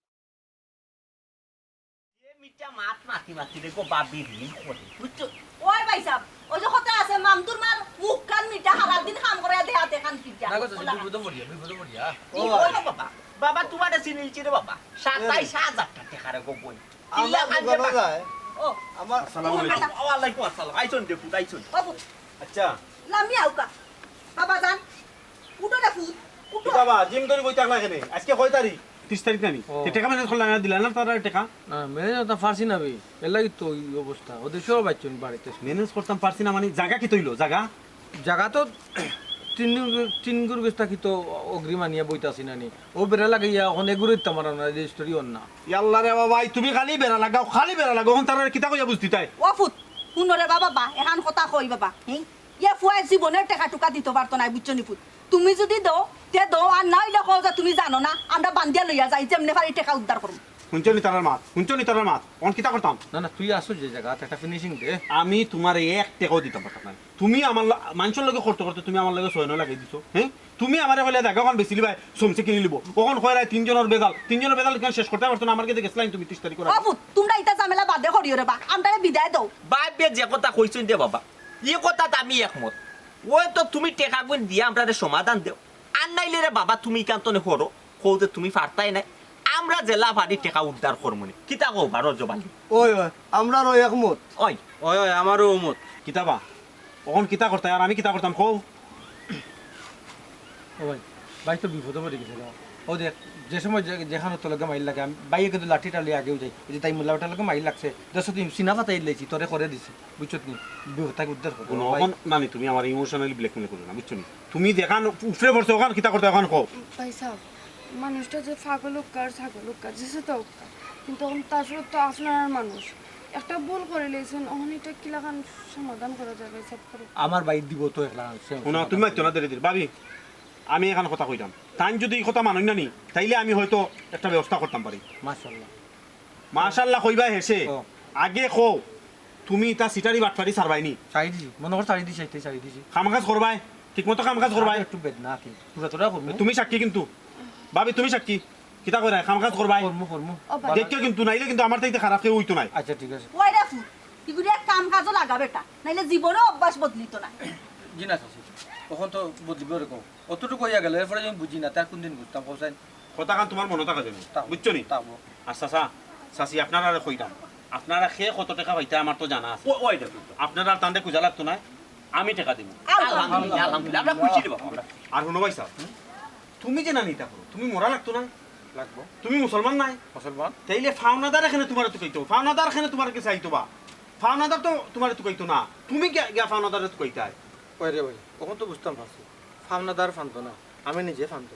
এ মিঠা মাত মাতি মাতি রে গো বাবি ঋণ করে, বুঝছো? ওই ভাই সাহেব, ওই যে কথা আছে, মামতুর মার মুখ কান মিঠা, হারা দিন কাম করে দেহা দেখান পিঠা। না গো, চাচি, ওলা। বিপদে পড়িয়া, বিপদে পড়িয়া। কি ও। কইলো বাবা? বাবা, তোমারে চিনিলছি রে বাবা। সাতাইশ হাজার টেকা রে গো বই। আমার কিলা দোকানো কান্দে যায়। ও। আমার আসসালামু আলাইকুম। ওয়ালাইকুম আসসালাম। আইছন দেখু, আইছন। ও ফুত। আচ্ছা। লামি আউকা। বাবা যান। উঠো রে ফুত। উঠো। বাবা, জিম ধরি বই থাকলা কেনে? আজকে কয় তারিখ? ত্রিশ তারিখ নানি? ও। তে টেকা ম্যানেজ করলা না, দিলা না তারা টেকা? না, ম্যানেজ করতাম পারছি না বে। এর লাগি তো এই অবস্থা। ওদের সব বাইচ্চন বাড়িতে। ম্যানেজ করতাম পারছি না মানে জাগা কিতা অইলো? জাগা? জাগা তো তিন, তিন গুর গেছ থাকি তো অগ্রিম আনিয়া বইতাছি নানি। ও বেড়া লাগাইয়া অখন এগুরে দিতাম আর না, রেজিস্ট্রি অর না। ইয়াল্লা রে বাবা, এই তুমি খালি বেড়া লাগাও, খালি বেড়া লাগাও। অখন তারা কিতা কইয়া বুঝতি তাই? ও ফুত, হুনো রে বাবা, বা, এখান কথা কই বাবা, হুম? ইয়ে ফুয়ায় জীবনে টেকা টুকা দিতো পারতো নায়, বুঝছো নি ফুত? তুমি যদি দেও, তে দেও, আর না অইলে কও যে তুমি জানো না, আমরা বান্দিয়া লইয়া যাই, যেমনে পারি টেকা উদ্ধার করমু। হুনছো নি তারার মাত? হুনছো নি তারার মাত? অখন কিতা করতাম? না, না, তুই আসো যে জাগাত, একটা ফিনিশিং দে। আমি তুমারে এক টেকাও দিতাম পারতাম নায়। তুমি আমার ল-, মানষর লগে করতে করতে তুমি আমার লগে ছয় নয় লাগাই দিছো, হ্যাঁ? তুমি আমারে কইলে জাগা অখন বেচিলিবায়, সমসে কিনিলিবো। অখন কয় রায় তিনজনর বেজাল, তিনজনর বেজাল ইখান শেষ করতে পারছো না, আমার গেছে গেছলায় তুমি তিরিশ তারিখ করে। ও ফুত, তুমরা ইতা ঝামেলা বাদে করিও রে বা, আমরারে বিদায় দেও। বাপে যে কথা কইছইন দে বাবা, ই কথাত আমি একমত। অয় তো তুমি টেকাগুন দিয়া আমরারে সমাধান দেও, আর নাইলে রে বাবা তুমি ইখান তনে করো, কও যে তুমি পারতায় নায়, আমরা যেলা পারি টেকা উদ্ধার করমুনে। কিতা কও বা রজব আলী? অয়, অয়, আমরারও একমত। অয়। অয়, অয়, আমারও অমত। কিতা বা? অখন কিতা করতায় আর আমি কিতা করতাম কও? ও ভাই, ভাই তো বিপদো পড়ি গেছে গো। ও দেখ, যে সময় যে, যেখানো তোর লগে মাইর লাগে, আমি, ভাইয়ে কিন্তু লাঠিটা লইয়া আগেউ যায়। এই যে তাই মোল্লা বেটার লগে মাইর লাগছে, দেখছো তুই সিনা ফাতাই লাইছি, তোরে করে দিছি, বুঝছত নি? বিপদ থাকি উদ্ধার কর। হুনো, ভাই। অখন নানি তুমি আমারে ইমোশনালি ব্ল্যাকমেইল করো না, বুঝছো নি? তুমি যেখান উপরে পড়ছো, অখান কিতা করতায় অখন কও। ভাই সাহেব, মানুষটা যে পাগল অউক্কা আর ছাগল অউক্কা, যেছে তা অউক্কা, কিন্তু অখন তারপরে তো আপনারার মানুষ। একটা ভুল করিলাইছইন, অখন ইটা কিলাখান সমাধান করা যায় ভাই সাহেব? আমার ভাই দিব তো একলা, সে হুনো, তুমি মাততো না, ধীরে ধীরে। ভাবি, আমি এখান কথা কইতাম। তাইন যুদি ই কথা মানইন না নি, তাইলে আমি হয়তো একটা ব্যবস্থা করতাম পারি। মাশাআল্লাহ। মাশাআল্লাহ কইবা হেষে। ও। আগে কও, তুমি ইতা চিটারি বাটপারি ছাড়বায় নি? ছাড়ি দিছি। মনো কর ছাড়ি দিছি, এটাই ছাড়ি দিছি। কাম কাজ করবায়? ঠিক মতো কাম কাজ করবায়? আরে একটু বেদনা আছে। থুড়া থুড়া করমু। তুমি সাক্ষী কিন্তু। ভাবি, তুমি সাক্ষী। কিতা কইরায়? কাম কাজ করবায়? করমু, করমু। ও ভাই। দেখিও কিন্তু, নাইলে কিন্তু আমার থাকি খারাপ কেউ অইতো নায়। আচ্ছা, ঠিক আছে। ওই রে ফুত, ইগুরে এক কাম কাজো লাগা বেটা, নাইলে জীবনে অভ্যাস বদলিতো নায়। জি না, চাচি। অখন তো বদলিবো রে কও। অতটুকু অইয়া গেল, এরপরে আমি বুঝি না, তে আর কুনদিন বুঝতাম, কও চাইন? কথাখান তুমার মনো থাকা যেন, থাকবো, বুঝছো নি? থাকবো। আর চাচা, চাচি, আপনারারে কইরাম, আপনারা কে কত টেকা পাইতা আমার তো জানা আছে। ও- ওই দেখুন তো। আপনারা আর তানরে খুঁজা লাগতো নায়, আমি টেকা দিমু। আলহামদুলিল্লাহ, আলহামদুলিল্লাহ, আমরা খুশি রে বাবা, আমরা। আর হুনো ভাইসাব, তুমি যে নানি ইতা করো, তুমি মরা লাগতো নায়। লাগবো। তুমি মুসলমান নায়। মুসলমান। তাইলে ফাওনাদার এখানে তুমারে তুকাইতো, ফাওনাদার এখানে তুমারে কিচ্ছু চাইতো বা, ফাওনাদার তো তুমারে তুকাইতো না, তুমি গিয়া গিয়া ফাওনাদাররে তুকাইতায়। ওই রে ভাই, অখন তো বুঝতাম পারছি, ফাওনাদার ফানতো না, আমি নিজে ফানতো।